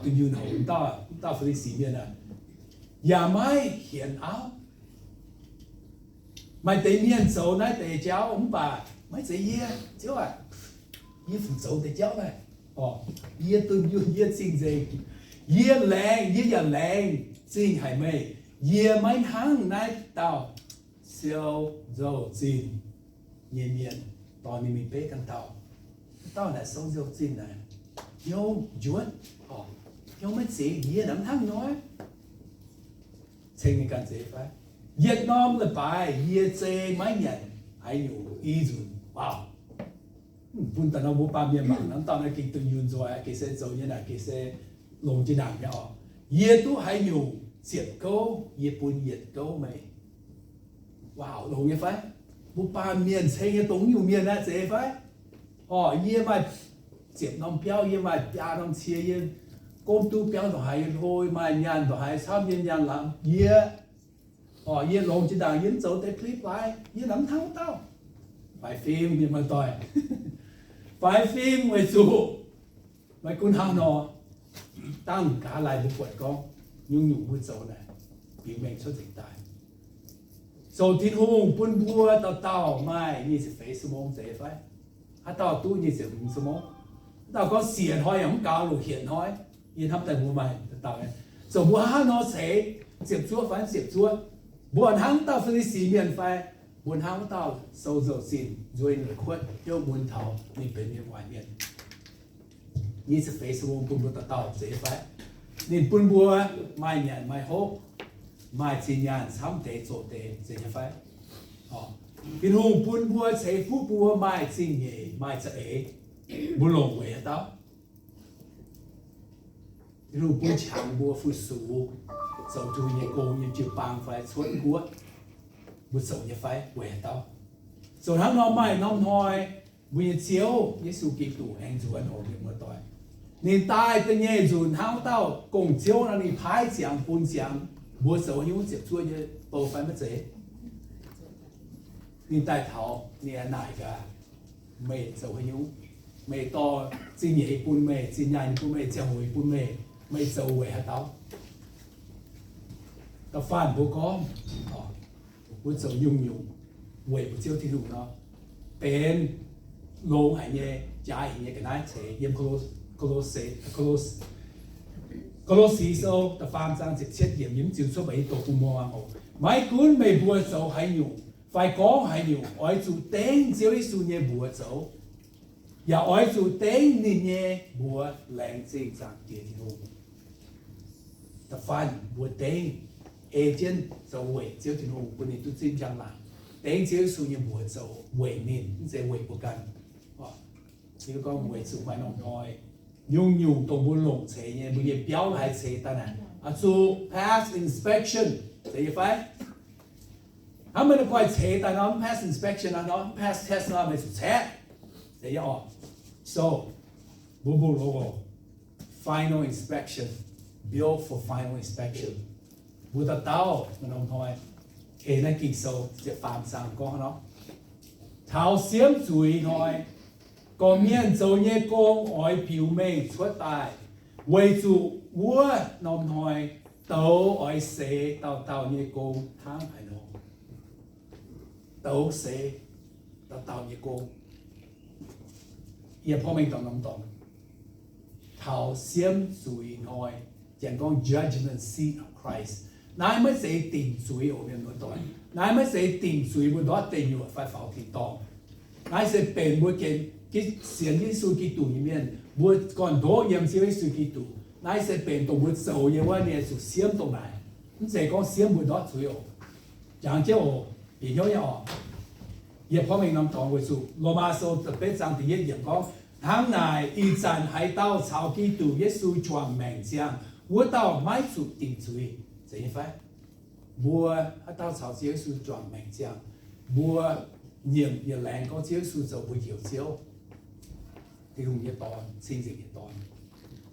Dunh yunh haic, dauh Fi^li^si mienh aah! Yaac maiv hienx auv. Maaih deix mienh zoux naaiv deix jauv mv baac maiv zeiz yie, Ziouv aac. Yie fungc zoux deix jauv naaiv? Yie dunh yunh, yie cing-nzengc. Yie laengz, yie yaac laengz zingh haic meih. Yie maiv hnangv naaiv dauh siou nzou zinh nyei mienh. Dorh ninh mingh beiv ganh dauh. Dauh naaic sou nzou zinh naaic, hnyouv njuotv, hnyouv maiv zingx, yie naaiv mv hnangv nor. Ceng ninh ganh zeiz fai? Yietc norm leiz-baaix yie zei maiv nyanc haaix nyungc i nzunc. Bun daaih nor mbuo baamh mienh mangc nor, dauh naaiv gengh dunh yunh nzoih, gengh se zoux nyei naaic, gengh se longx jiex ndaangc nyei oc. Yie duqv haaix nyungc ziepc gouv, yie bun yietc gouv meih. Waac longx nyei fai? Mbuo baamh mienh ceng nyei dongh nyungc mienh naaiv zeiz fai? Orqc, yie maaih ziepc norm biauv, yie maaih biaa norm cie, yie gomv duqv biauv ndongc haaix yie hlo, maaih nyaanh ndongc haaix camv yie nyaanh lamz yie. Orqc, yie longx jiex ndaangc yie mv zoux deix plipv laaix, yie naaiv mv hnangv wuov dauh. Faix fim, mienh muoz-doic. Faix fim weic zuqc maiv gunv hnangv nor, dangh gaax laai mbuo buatc gorngv nyungc-nyungc mbuo zoux naaic biux mengh cuotv nzengc daaih. Zoux Tin-Hungh bun mbuo dauh dauh maaih nyic ziepc feix ชั่วโมง zeiz fai? Haaix dauh duqv nyic ziepc feix ชั่วโมง? Haaix dauh gorngv siec hnoi yaac mv gaux, longc hietc hnoi. Yie hnamv daaih mbuo maaih dauh dauh, zoux mbuo hnangv nor ceix, ziepc zuoqv fai mv ziepc zuoqv? Mbuo hnangv dauh Fi^li^si mienh fai? Mbuo hnangv wuov dauh sou nzou-zinh nzueic ninh kuotv hnyouv mun taux ninh benx mienh waaic mienh. Nyic ziepc feix ชั่วโมง bun mbuo dauh dauh zeiz fai? Ninh bun mbuo maaih nyanc maaih hopv, maaih zinh nyaanh camv deix zoqc deix zeiz nyei fai? Tin-Hungh bun mbuo ceix fuqv bun mbuo maaih zingh nyeic maaih za'eix, mbuo longc weic haaix dauh? Tin-Hungh bun qangx mbuo fu-sux, zoux Tin-Hungh nyei gong yiem jiu-baang fai cuotv guoqv, mbuo zoux nyei fai? Weic haaix dauh? Zoux hnangv nor maaih norm hnoi mbuo nyei Ziouv Yesu Giduc aengx nzuonx oc, mienh muoz-doic. Ninh daaih da'nyeic nzunc hnangv wuov dauh gong-ziouv nor, ninh paaiv ziangx bun ziangx mbuo zoux haaix nyungc ziepc zuoqv nyei bou fai maiv zeiz? Ninh daaih taux ninh aengx naaic gaax, meih zoux haaix nyungc? Meih dorh zingh nyeic bun meih, zinh nyaanh bun meih, ziangh hoc bun meih, meih zoux weic haaix dauh? Da'faanh mbuo gorngv, mbuo zoux nyungc-nyungc weic mbuo Ziouv Tin-Hungh nor, benx longx haic nyei, jaaix haic nyei ga'naaiv ceix yiem Ko^lo, Ko^lo, Ko^lo, Ko^lo^si Sou da'faam zaang ziepc cietv yiemc, yie mv ziux cuotv, mv baac yie doqc bun mbuo muangx oc. Maiv gunv meih mbuo zoux haaix nyungc fai gorngv haaix nyungc, oix zuqc dengv Ziouv Yesu nyei mbuox zoux, yaac oix zuqc dengv ninh nyei mbuox laengz zingh Zaangc Diex Tin-Hungh. Da'faanh mbuo dengv, ei jienv zoux weic Ziouv Tin-Hungh bun ninh duqv zipv njang-laangc. Dengv Ziouv Yesu nyei mbuox zoux weic ninh, mv zeiz weic mbuo ganh. Yie gorngv weic zuqc maaih norm hnoi, nyungc-nyungc dongh mbuo longc ceix nyei, mbuo nyei biauv haiz ceix daaih naaic, oix zuqc pass inspection, zeiz nyei fai? Hnangv meih ninh guaih ceix daaih nor, mv pass inspection nor, mv pass test nor, meih zuqc caeqv, zeiz nyei oc. So, mbuo mbu'ndongx oc, final inspection, built for final inspection. Mbuo dauh dauh maaih norm hnoi, ei naaiv Ging-Sou ziepc faam zaang gorngv nor, taux siemv zuiz hnoi, gorqv-mienh zoux nyei gong oix biux mengh cuotv daaih, weic zuqc wuov norm hnoi douz oix seix dauh dauh nyei gong hnangv haaix nor. Douz seix dauh dauh nyei gong. Yie porv mengh dorngx norm dorngx, taux siemv zuiz hnoi, Janx gorngv judgment seat of Christ. Naaiv maiv zeiz dingc zuiz oc, mienh muoz-doic. Naaiv maiv zeiz dingc zuiz mbuo ndortv deic nyuoqc fai faaux tin-dorngh. Naaiv se benx mbuo gengh sienx Yesu Giduc nyei mienh, mbuo gorn-ndoqv yiem Ziouv Yesu Giduc. Naaiv se benx dongh mbuo zoux nyei wuov, ninh zuqc siemv dongh naaic. Mv zeiz gorngv siemv mbuo ndortv zuiz oc. Jangx jienv oc, bieqc hnyouv nyei oc. Yie porv mengh norm dorngx weic zuqc Lomaa Sou da'betv zaang da'yietv yiemc gorngv, hnangv naaic ih zanc haaix dauh caux Giduc Yesu juangc maengc ziangh, wuov dauh maiv zuqc dingc zuiz. Zeiz nyei fai? Mbuo haaix dauh caux Ziouv Yesu juangc maengc ziangh, mbuo nyiemc yietc laengz gorngv Ziouv Yesu zoux mbuo Njoux Ziouv, Tin-Hungh nyei Dorn, Cing-Nzengc nyei Dorn.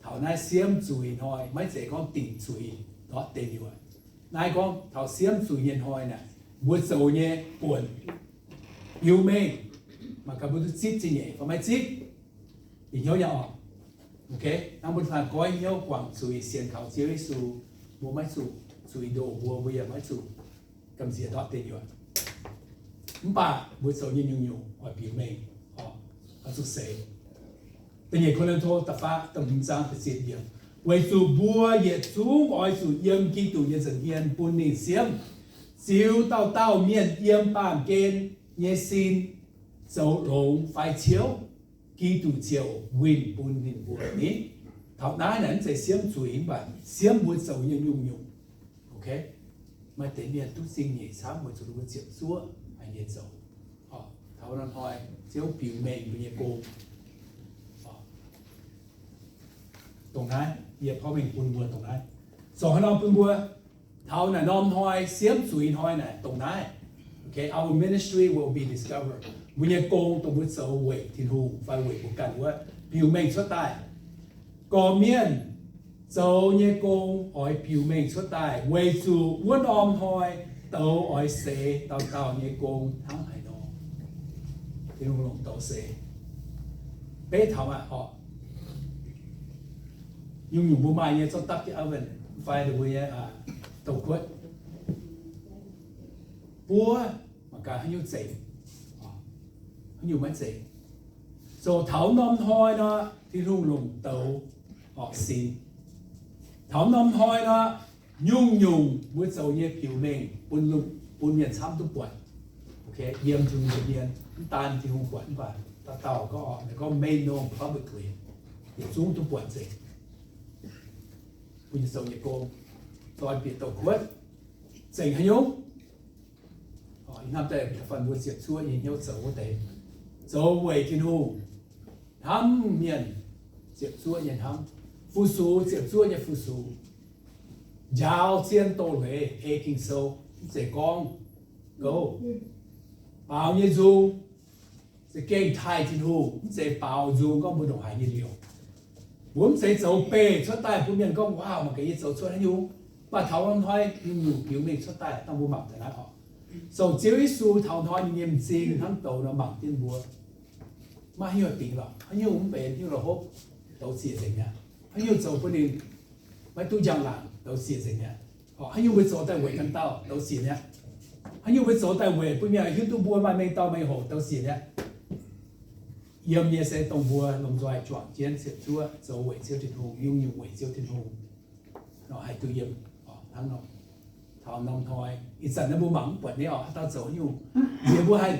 Taux naaiv siemv zuiz hnoi, maiv zeiz gorngv dingc zuiz ndortv deic nyuoqc. Naaiv gorngv taux siemv zuiz nyei hnoi naaic, mbuo zoux nyei buonc, biux mengh, mangc gaax mbuo duqv zipv zingh nyeic fai maiv zipv. Bieqc hnyouv nyei oc. Ok, hnangv mbuo daaih goiv hnyouv guangc zuiz sienx kaux Ziouv Yesu, mbuo maiv zuqc zuiz ndoh mbuo, mbuo yaac maiv zuqc gamh nziex ndortv deic nyuoqc. Mv baac mbuo zoux nyei nyungc-nyungc oix biux mengh, oix zuqc seix. Da'nyeic Ko^lin^to da'faam, da'hmz zaang da'ziepc yiemc, weic zuqc mbuo yietc zungv oix zuqc yiem Giduc nyei nza'hmien bun ninh siemv, ziux dauh dauh mienh yiem baamh gen nyei sin zoux longx fai ciouv, Giduc ziouc winh bun ninh mbuo ni. Taux naaiv naaic mv zeiz siemv zuiz, mv baac siemv mbuo zoux nyei nyungc-nyungc. Ok, maaih deix mienh duqv zingh nyeic camv weic zuqc ninh mbuo ziepc zuoqv haic nyei zoux. Taux norm hnoi Ziouv biux mengh mbuo nyei gong. Dongh naaiv, yie porv mengh bun mbuo dongh naaiv. Zoux haaix nor bun mbuo taux naaic norm hnoi siemv zuiz hnoi naaic dongh naaiv. Okay, our ministry will be discovered. Mbuo nyei gong dongh mbuo zoux weic Tin-Hungh fai weic mbuo ganh wuov biux mengh cuotv daaih. Gorqv-mienh zoux nyei gong oix biux mengh cuotv daaih weic zuqc wuov norm hnoi douz oix seix dauh dauh nyei gong hnangv haaix nor. Tin-Hungh longc douz seix. Beiv taux aqv oc. Nyungc-nyungc mbuo maaih nyei zorqv dapv jienv oven fai mbuo nyei douz-kuotv, buov mangc gaax haaix nyungc zeiz, haaix nyungc maiv zeiz. So taux norm hnoi nor, Tin-Hungh longc douz orqc sin. Taux norm hnoi nor, nyungc-nyungc mbuo zoux nyei biux mengh bun, bun mienh camv duqv buatc. Yiem Tin-Hungh nza'hmien, mv daan Tin-Hungh buatc mv baac dauh dauh gorngv, gorngv made known publicly, yietc zungv duqv buatc nzengc. Bun zoux nyei gong, zoih bieqc douz-kuotv, zengc haaix nyungc? Ih hnamv daaih da'faanh mbuo ziepc zuoqv nyei hnyouv zoux wuov deix, zoux weic Tin-Hungh, hnamv mienh ziepc zuoqv nyei hnamv, fu-sux ziepc zuoqv nyei fu-sux, njaaux zien doz-leiz, ei Ging-Sou, mv zeiz gorngv gouv, baaux nyei nzung, za'gengh taaih Tin-Hungh, mv zeiz baaux nzung gorngv mbuo ndongc haaix nyei liouc. Mbuo mv zeiz zoux beih cuotv daaih bun mienh gorngv, waac, mangc gaax yie zoux cuotv haaix nyungc. Mv baac taux norm hnoi nyungc-nyungc biux mengh cuotv daaih dangh mbuo mangc daaih naaiv oc. So Ziouv Yesu taux hnoi ninh nyei m'zing hnangv douz nor mangc jienv mbuo. Maiv haaix nyungc bingx lorqc, haaix nyungc mv benx, haaix nyungc la'hopv, douz siec nzengc mi'aqv. Haaix nyungc zoux bun ninh maiv duqv njang-laangc, douz siec nzengc mi'aqv. Haaix nyungc mbuo zoux daaih weic ganh dauh, douz siec mi'aqv. Haaix nyungc mbuo zoux daaih weic bun mienh hiuv duqv mbuo maaih mengh dauh mengh hoc, douz siec mi'aqv. Yiem nyei se dongh mbuo lomh nzoih juangc jienv ziepc zuoqv zoux weic Ziouv Tin-Hungh, nyungc-nyungc weic Ziouv Tin-Hungh nor haih duqv yiem hnangv nor. Taux norm hnoi ih zanc naaiv mbuo mangc mv buatc nyei oc, haaix dauh zoux haaix nyungc. Nziex mbuo haih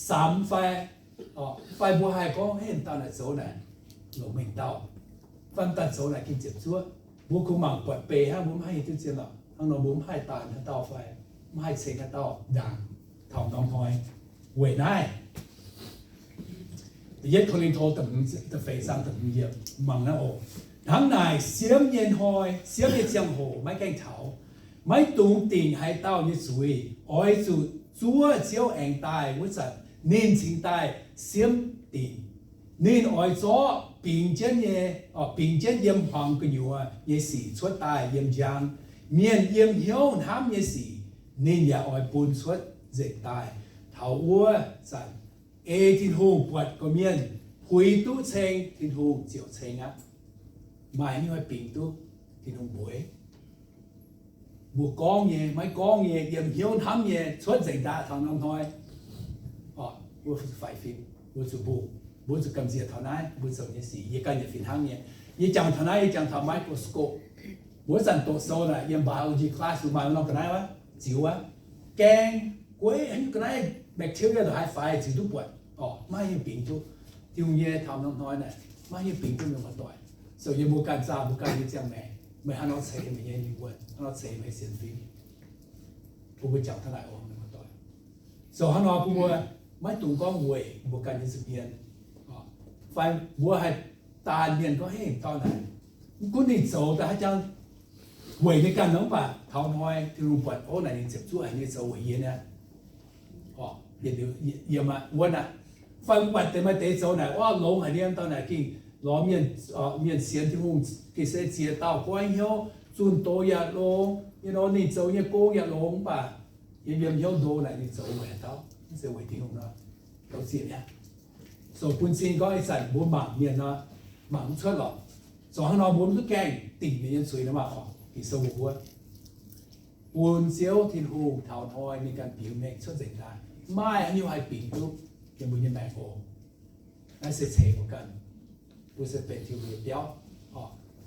samx fai, fai mbuo haih gorngv, Hei, dauh naaic zoux naaic longc mengh dauh, fai dauh zoux naaic gengh ziepc zuoqv. Mbuo kungx mangc buatc beic hnangv, mbuo mv haih hiuv duqv zien lorqc. Hnangv nor mbuo mv haih daanh haaix dauh fai mv haih ceng haaix dauh ndaangc taux norm hnoi. Weic naaiv Da'yietv Ko^lin^to da'feix zaang da'hmz yiemc mangc naaiv oc. Hnangv naaic siemv nyei hnoi, siemv nyei ziangh hoc maiv gaengh taux, maiv dungx dingc haaix dauh nyei zuiz. Oix zuqc zuov Ziouv aengx daaih wuov zanc ninh cingx daaih siemv dingc. Ninh oix zorqv bingx jienv nyei, bingx jienv yiem hmuangx gu'nyuoz nyei sic cuotv daaih yiem njang. Mienh yiem hnyouv hnamv nyei sic ninh yaac oix bun cuotv nzengc daaih. Taux wuov zanc ei Tin-Hungh buatc gorqv-mienh puix duqv ceng, Tin-Hungh ziouc ceng aqv. Maaih nyungc bingx duqv Tin-Hungh mbuox. Mbuo gorngv nyei, maiv gorngv nyei, yiem hnyouv hnamv nyei, cuotv nzengc daaih taux norm hnoi. Mbuo faix fim, mbuo zuqc mbungh, mbuo zuqc gamh nziex taux naaiv mbuo zoux nyei sic. Yie ganh yaac fih hnangv nyei. Yie jangx taux naaiv, yie jangx taux microscope. Mbuo wuov zanc doqc sou naaic yiem biology class maaih norm ga'naaiv wuov, ziux wuov, gaeng gueiv haaix nyungc ga'naaiv, bacteria la'haaix faix ziux duqv buatc. Orqc, maiv nyungc bingx duqv. Tin-Hungh nyei taux norm hnoi naaic maiv nyungc bingx duqv meih muoz-doic. So yie mbuo ganh zaah mbuo ganh nyei ziangh maengc, meih hnangv nor ceix meih nyei lingh wuonh, hnangv nor ceix meih sienx fim. Bun mbuo jangx taux naaic oc, meih muoz-doic. So hnangv nor bun mbuo maiv dungx gorngv weic mbuo ganh nyei nza'hmien, fai mbuo haih daanh mienh gorngv, Hei, dauh naaic, mv gunv ninh zoux daaih haaix jangx weic ninh ganh nor, mv baac taux hnoi Tin-Hungh buatc, Ov, naaic ninh ziepc zuoqv haic nyei, zoux weic yie niaa. Yiem aqv, wuonv aqv. Fai mv baac deix maaih deix zoux naaic, Ov, longx haic nyei, dauh naaic gengh lorz mienh, mienh sienx Tin-Hungh gengh se ziex dauh goiv hnyouv, zunh doz yaac longx, you know, ninh zoux nyei gong yaac longx, mv baac yiem yiem hnyouv ndo naaic ninh zoux weic haaix dauh? Mv zeiz weic Tin-Hungh nor, zoux zieqc mi'aqv. So bun cing gorngv ih zanc mbuo mangc mienh nor, mangc mv cuotv lorqc. Zoux hnangv nor mbuo mv duqv gaengh dingc ninh nyei zuiz nor maah oc. Ging-Sou mbuox mbuo, bun Ziouv Tin-Hungh taux hnoi ninh ganh biux mengh cuotv nzengc daaih, maaih haaix nyungc haih bingx duqv yiem mbuo nyei maengc oc. Naaiv se ceix mbuo ganh, mbuo se benx Tin-Hungh nyei biauv.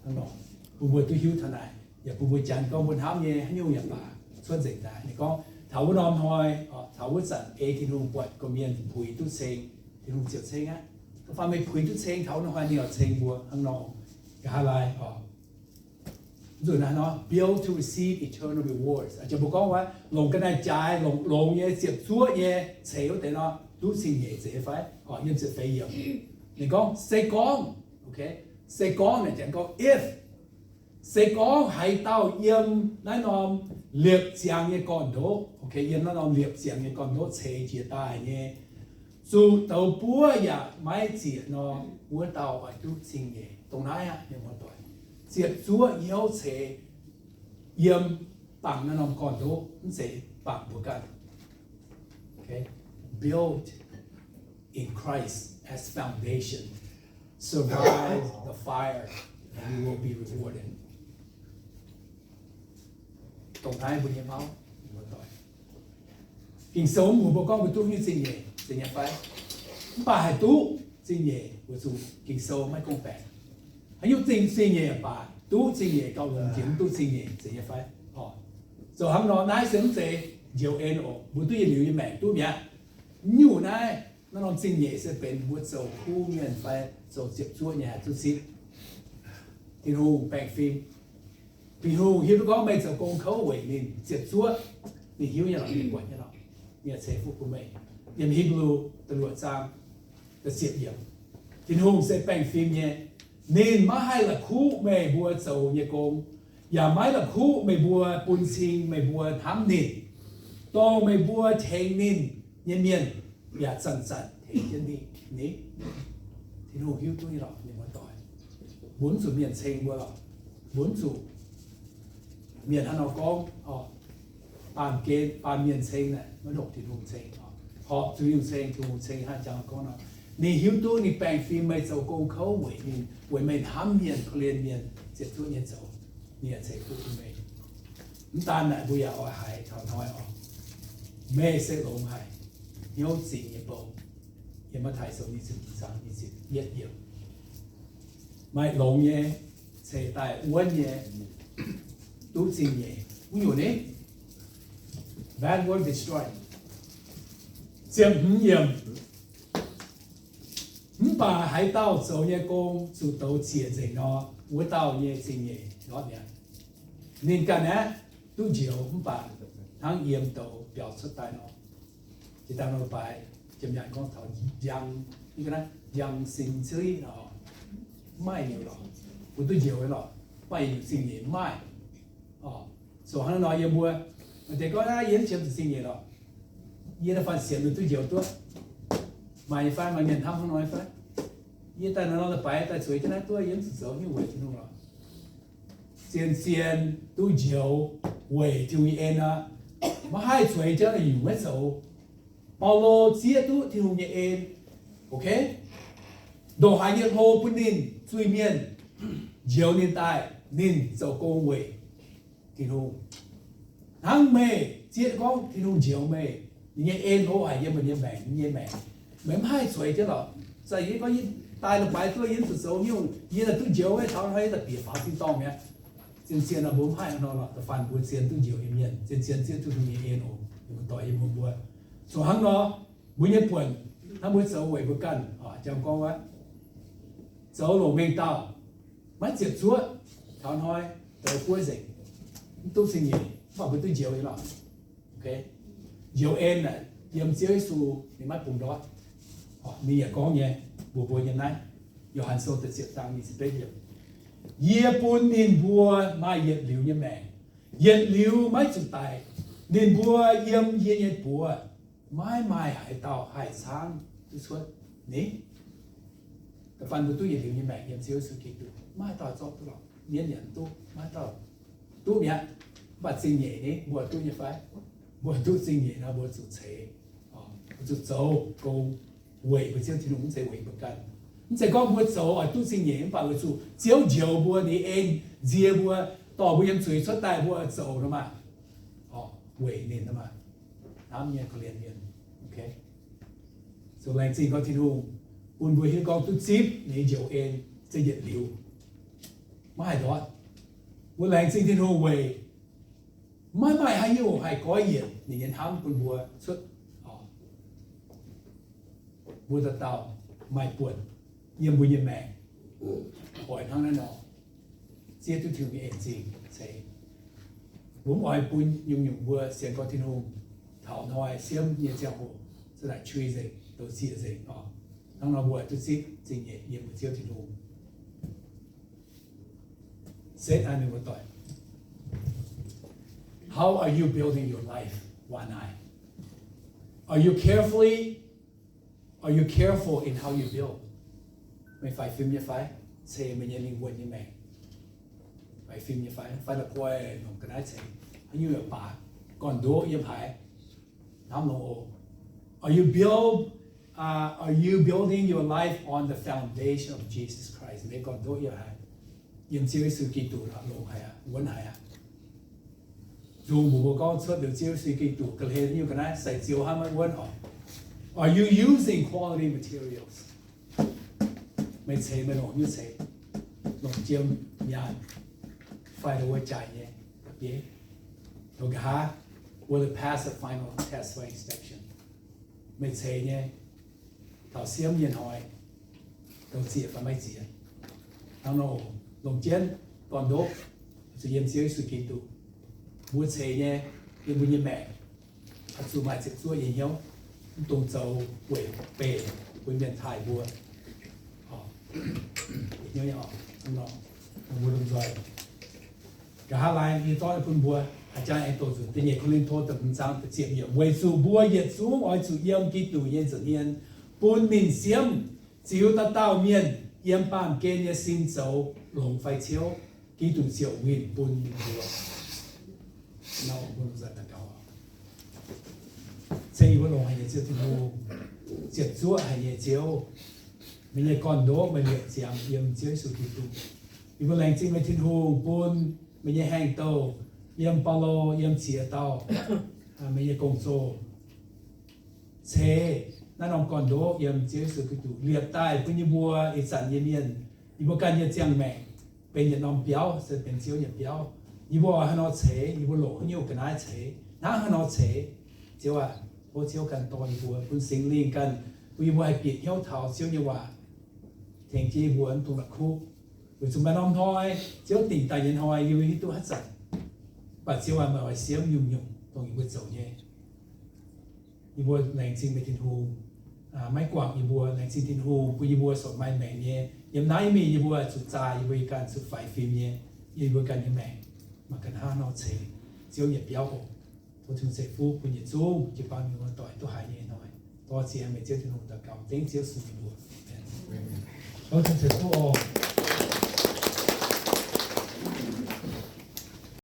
Hnangv nor, bun mbuo duqv hiuv taux naaic, yaac bun mbuo janx gorngv mbuo hnamv nyei haaix nyungc yaac baac cuotv nzengc daaih. Ninh gorngv taux wuov norm hnoi, taux wuov zanc ei Tin-Hungh buatc gorqv-mienh puix duqv ceng, Tin-Hungh ziouc ceng aqv. Da'faanh meih puix duqv ceng, taux wuov norm hnoi ninh oix ceng mbuo hnangv nor. Nqa'haav laai oc, nzunc naaiv nor, build to receive eternal rewards. Aa, mbuo gorngv wuov longc ga'naaiv-jaaix, longc, longx nyei, ziepc zuoqv nyei ceix wuov deix nor, duqv zingh nyeic zeiz fai? Yiem ziepc feix yiemc ninh gorngv, se gorngv, se gorngv naaic janx gorngv if, se gorngv haaix dauh yiem naaiv norm liepc ziangx nyei gorn-ndoqv, yiem naaiv norm liepc ziangx nyei gorn-ndoqv ceix jiez daaih nyei, zuqc douz buov yaac maiv ziec nor, wuov dauh oix duqv zingh nyeic. Dongh naaiv aqv, mienh muoz-doic, ziepc zuoqv hnyouv ceix yiem bangc naaiv norm gorn-ndoqv, mv zeiz bangc mbuo ganh. Build in Christ as foundation, survive the fire, and you will be rewarded. Dongh naaiv mbuo nyei mauv, mienh muoz-doic, Ging-Sou mv mbuox mbuo gorngv mbuo duqv nyei zingh nyeic, zeiz nyei fai? Mv baac haih duqv zingh nyeic weic zuqc Ging-Sou maiv gorngv baengc. Haaix nyungc zingh, zingh nyeic baac duqv zingh nyeic gauh longx jiex mv duqv zingh nyeic, zeiz nyei fai? Zoux hnangv nor, naaiv se mv zeiz njoux en oc. Mbuo duqv yietc liuz nyei maengc duqv mi'aqv. Nyungc naaiv, naaiv norm zingh nyeic se benx mbuo zoux kuv mienh fai zoux ziepc zuoqv nyei haih duqv zipv. Tin-Hungh baengh fim. Tin-Hungh hiuv duqv gorngv meih zoux gong kouv weic ninh ziepc zuoqv. Ninh hiuv nyei lorqc, ninh buatc nyei lorqc. Ninh ceix fuqv bun meih. Yiem Hipv^lu da'luoqc zaang, Tin-Hungh se baengh fim nyei. Ninh maiv haih la'kuqv meih mbuo zoux nyei gong, yaac maiv la'kuqv meih mbuo bun cing meih mbuo hnamv ninh, dongh meih mbuo tengx ninh nyei mienh yaac zanc-zanc tengx jienv ninh. Tin-Hungh hiuv duqv nyei lorqc, mienh muoz-doic. Mbuo mv zuqc mienh ceng mbuo lorqc. Mbuo mv zuqc mienh hnangv nor gorngv, baamh gen, baamh mienh ceng naaic maiv ndongc Tin-Hungh ceng. Horpc zuqc Tin-Hungh ceng, Tin-Hungh ceng hnangv jangx gorngv nor, ninh hiuv duqv ninh baengh fim meih zoux gong kouv weic ninh, weic meih hnamv mienh, korv-lienh mienh, ziepc zuoqv nyei zoux, ninh yaac ceix fuqv bun meih. Mv daan naaic, mbuo yaac oix haiz taux hnoi oc, meih se longx haic, hnyouv zingx nyei bou. Yiem Matv^taai Sou nyic ziepc hmz zaang nyic ziepc yietv yiemc, maaih longx nyei, ceix daaih wuonv nyei, duqv zingh nyeic, mv nyungc ni, bad word destroy. Ziepc hmz yiemc, mv baac haaix dauh zoux nyei gong zuqc douz ziec nzengc nor, wuov dauh nyei zingh nyeic ndortv mi'aqv. Ninh ganh aeqv, duqv njoux mv baac hnangv yiem douz biaux cuotv daaih nor. Jiex daaih nor baaix, jiem nyaanh gorngv taux njang, njang sin ceiv nor, mv maaih nyei lorqc. Mbuo duqv njoux nyei lorqc, mv baac yietc nyungc zingh nyeic mv maaih. Zoux hnangv nor yiem mbuo, maaih deix gorngv, yie mv qiemx zuqc zingh nyeic lorqc. Yie da'faanh sienx ninh duqv njoux duqv. Maaih nyei fai? Maaih mienh hnamv hnangv nor nyei fai? Yie daaih nor, nor daaih baaix daaih zueiz jienv naaiv duqv, yie mv zuqc zoux haaix nyungc weic Tin-Hungh lorqc. Zien-zien duqv njoux weic Tin-Hungh nyei en aqv. Maiv haih zueiz jienv nyungc maiv zoux. Baulo zieqv duqv Tin-Hungh nyei en. Ok? Ndongc haaix nyei hlo bun ninh zuiz-mienh njoux ninh daaih, ninh zoux gong weic Tin-Hungh. Hnangv meih zieqv gorngv Tin-Hungh njoux meih, ninh nyei en hlo haic yiem meih nyei maengc, yie nyei maengc. Meih mv haih zueiz jienv lorqc. Zai yie gorngv yie daaih la'baaix duqv, yie mv zuqc zoux nyungc, yie daaih duqv njoux, taux hnoi yie daaih bieqc faaux tin-dorngh mi'aqv. Zien-zien nor mbuo mv haih nor lorqc, da'faanh mbuo zien duqv njoux nyei mienh, zien-zien zieqv duqv Tin-Hungh nyei en oc, mienh muoz-doic yiem mbuo. Zoux hnangv nor, mbuo nyei buonc, hnangv mbuo zoux weic mbuo ganh, jang gorngv wuov, zoux longc mengh dauh, maiv ziepc zuoqv, taux hnoi douz buov nzengc, mv duqv zingh nyeic, mv baac mbuo duqv njoux nyei lorqc. Njoux en aeqv, yiem Ziouv Yesu ninh maiv bungx ndortv. Ninh yaac gorngv nyei, mbuox mbuo nyei naaiv, Yo^han Sou da'ziepc zaang nyic ziepc betv yiemc, Yie bun ninh mbuo maaih yietc liuz nyei maengc. Yietc liuz maiv zuqc daic. Ninh mbuo yiem yie nyei buoz maiv maaih haaix dauh haih caangv duqv cuotv. Ni, da'faanh mbuo duqv yietc liuz nyei maengc yiem Ziouv Yesu Giduc, maiv haaix dauh zorqv duqv lorqc. Mienv yaac duqv, maiv dauh duqv mi'aqv. Mv baac zingh nyeic ni, mbuo duqv nyei fai? Mbuo duqv zingh nyeic nor, mbuo zuqc ceix, mbuo zuqc zoux gong weic mbuo Ziouv Tin-Hungh, mv zeiz weic mbuo ganh. Mv zeiz gorngv mbuo zoux oix duqv zingh nyeic, mv baac weic zuqc Ziouv njoux mbuo, ninh en nzie mbuo, dorh mbuo yiem zuiz cuotv daaih, mbuo zoux nor maah, weic ninh nor maah. Hnamv nyei korv-lienh mienh, zoux laengz zingh gorngv Tin-Hungh bun mbuo hiuv gorngv duqv zipv ninh njoux en za'yietc liuz, maiv haih ndortv. Mbuo laengz zingh Tin-Hungh weic maiv maaih haaix nyungc haih goiv yienc ninh nyei hnamv bun mbuo cuotv. Mbuo dauh dauh maaih buonc yiem mbuo nyei maengc oix hnangv naaiv nor zieqv duqv Tin-Hungh nyei en zingh ceix. Mbuo mv oix bun nyungc-nyungc mbuo sienx gorngv Tin-Hungh taux hnoi siemv nyei ziangh hoc za'naaic qui nzengc, douz zieqc nzengc oc. Hnangv nor mbuo duqv zipv zingh nyeic yiem mbuo Ziouv Tin-Hungh. Setv naaiv mingh mbuo doic, how are you building your life? Waac naaic, are you carefully, are you careful in how you build? Meih faix fim nyei fai ceix meih nyei lingh wuonh nyei maengc? Faix fim nyei fai? Fai la'guaih longc ga'naaiv ceix, haaix nyungc yaac baac, gorn-ndoqv yiem haaix, hnamv longx oc. Are you build, uh, are you building your life on the foundation of Jesus Christ? Meih gorn-ndoqv yiem haaix? Yiem Ziouv Yesu Giduc longx haic aqv, wuonv haic aqv. Nzung mbuox mbuo gorngv cuotv liuz Ziouv Yesu Giduc, ga'hlen nyungc ga'naaiv sai Ziouv hnangv maiv wuonv oc. Are you using quality materials? Meih ceix meih longc nyungc ceix, longc jiem, nyaanh, fai wuov jaaix nyei, bieiv, nqa'haav, will it pass the final test for inspection? Meih ceix nyei taux siemv nyei hnoi douz zieqc fai maiv zieqc? Hnangv nor oc, longc jienv gorn-ndoqv zuqc yiem Ziouv Yesu Giduc. Mbuo ceix nyei, yiem mbuo nyei maengc oix zuqc maaih ziepc zuoqv nyei hnyouv, mv dungx zoux weic beih mbuo mienh taaih mbuo. Hnyouv nyei oc, hnangv nor, mbuo lomh nzoih. Nqa'haav laai yie zorqv bun mbuo, a'jang aengx doqc zuqc da'nyeic Ko^lin^to da'hmz zaang da'ziepc yiemc, weic zuqc mbuo yietc zungv oix zuqc yiem Giduc nyei nza'hmien, bun ninh siemv ziux dauh dauh mienh yiem baamh gen nyei sin zoux longx fai ciouv, Giduc ziouc winh bun ninh mbuo. Ceng yie mbuo longx haic nyei Ziouv Tin-Hungh, ziepc zuoqv haic nyei Ziouv, meih nyei gorn-ndoqv meih liepc ziangx yiem Ziouv Yesu Giduc. Yie mbuo laengz zingh meih Tin-Hungh bun meih nyei haengh douh yiem Baulo, yiem ziex dauh, meih nyei gong-zoh ceix naaiv norm gorn-ndoqv yiem Ziouv Yesu Giduc liepc daaih bun yie mbuo ih zanc nyei mienh, yie mbuo ganh nyei ziangh maengc benx yietc norm biauv, se benx Ziouv nyei biauv. Yie mbuo oix haaix nor ceix, yie mbuo longc haaix nyungc ga'naaiv ceix, hnangv haaix nor ceix. Ziouv aac, tov Ziouv ganh dorh yie mbuo, bun Singx Lingh ganh bun yie mbuo haih bieqc hnyouv taux Ziouv nyei waac, tengx jienv yie mbuo mv dungx la'kuqv. Weic zuqc maaih norm hnoi Ziouv dingc daaih nyei hnoi yie mbuo hiuv duqv haaix zanc, mv baac Ziouv aac, meih oix siemv nyungc-nyungc dongh yie mbuo zoux nyei. Yie mbuo laengz zingh meih Tin-Hungh maiv guangc yie mbuo. Laengz zingh Tin-Hungh bun yie mbuo sorc maaih maengc nyei. Yiem naaiv mingh yie mbuo zuqc zaah yie mbuo ganh zuqc faix fim nyei, yie mbuo ganh nyei maengc mangc ga'hnangv nor ceix Ziouv nyei biauv oc. Tov Tin-Hungh ceix fuqv bun yietc zungv jiu-baang mienh muoz-doic duqv haiz nyei hnoi. Dor-ziec meih Ziouv Tin-Hungh daux gaux dengv Ziouv Yesu nyei mbuox. Tov Tin-Hungh ceix fuqv oc.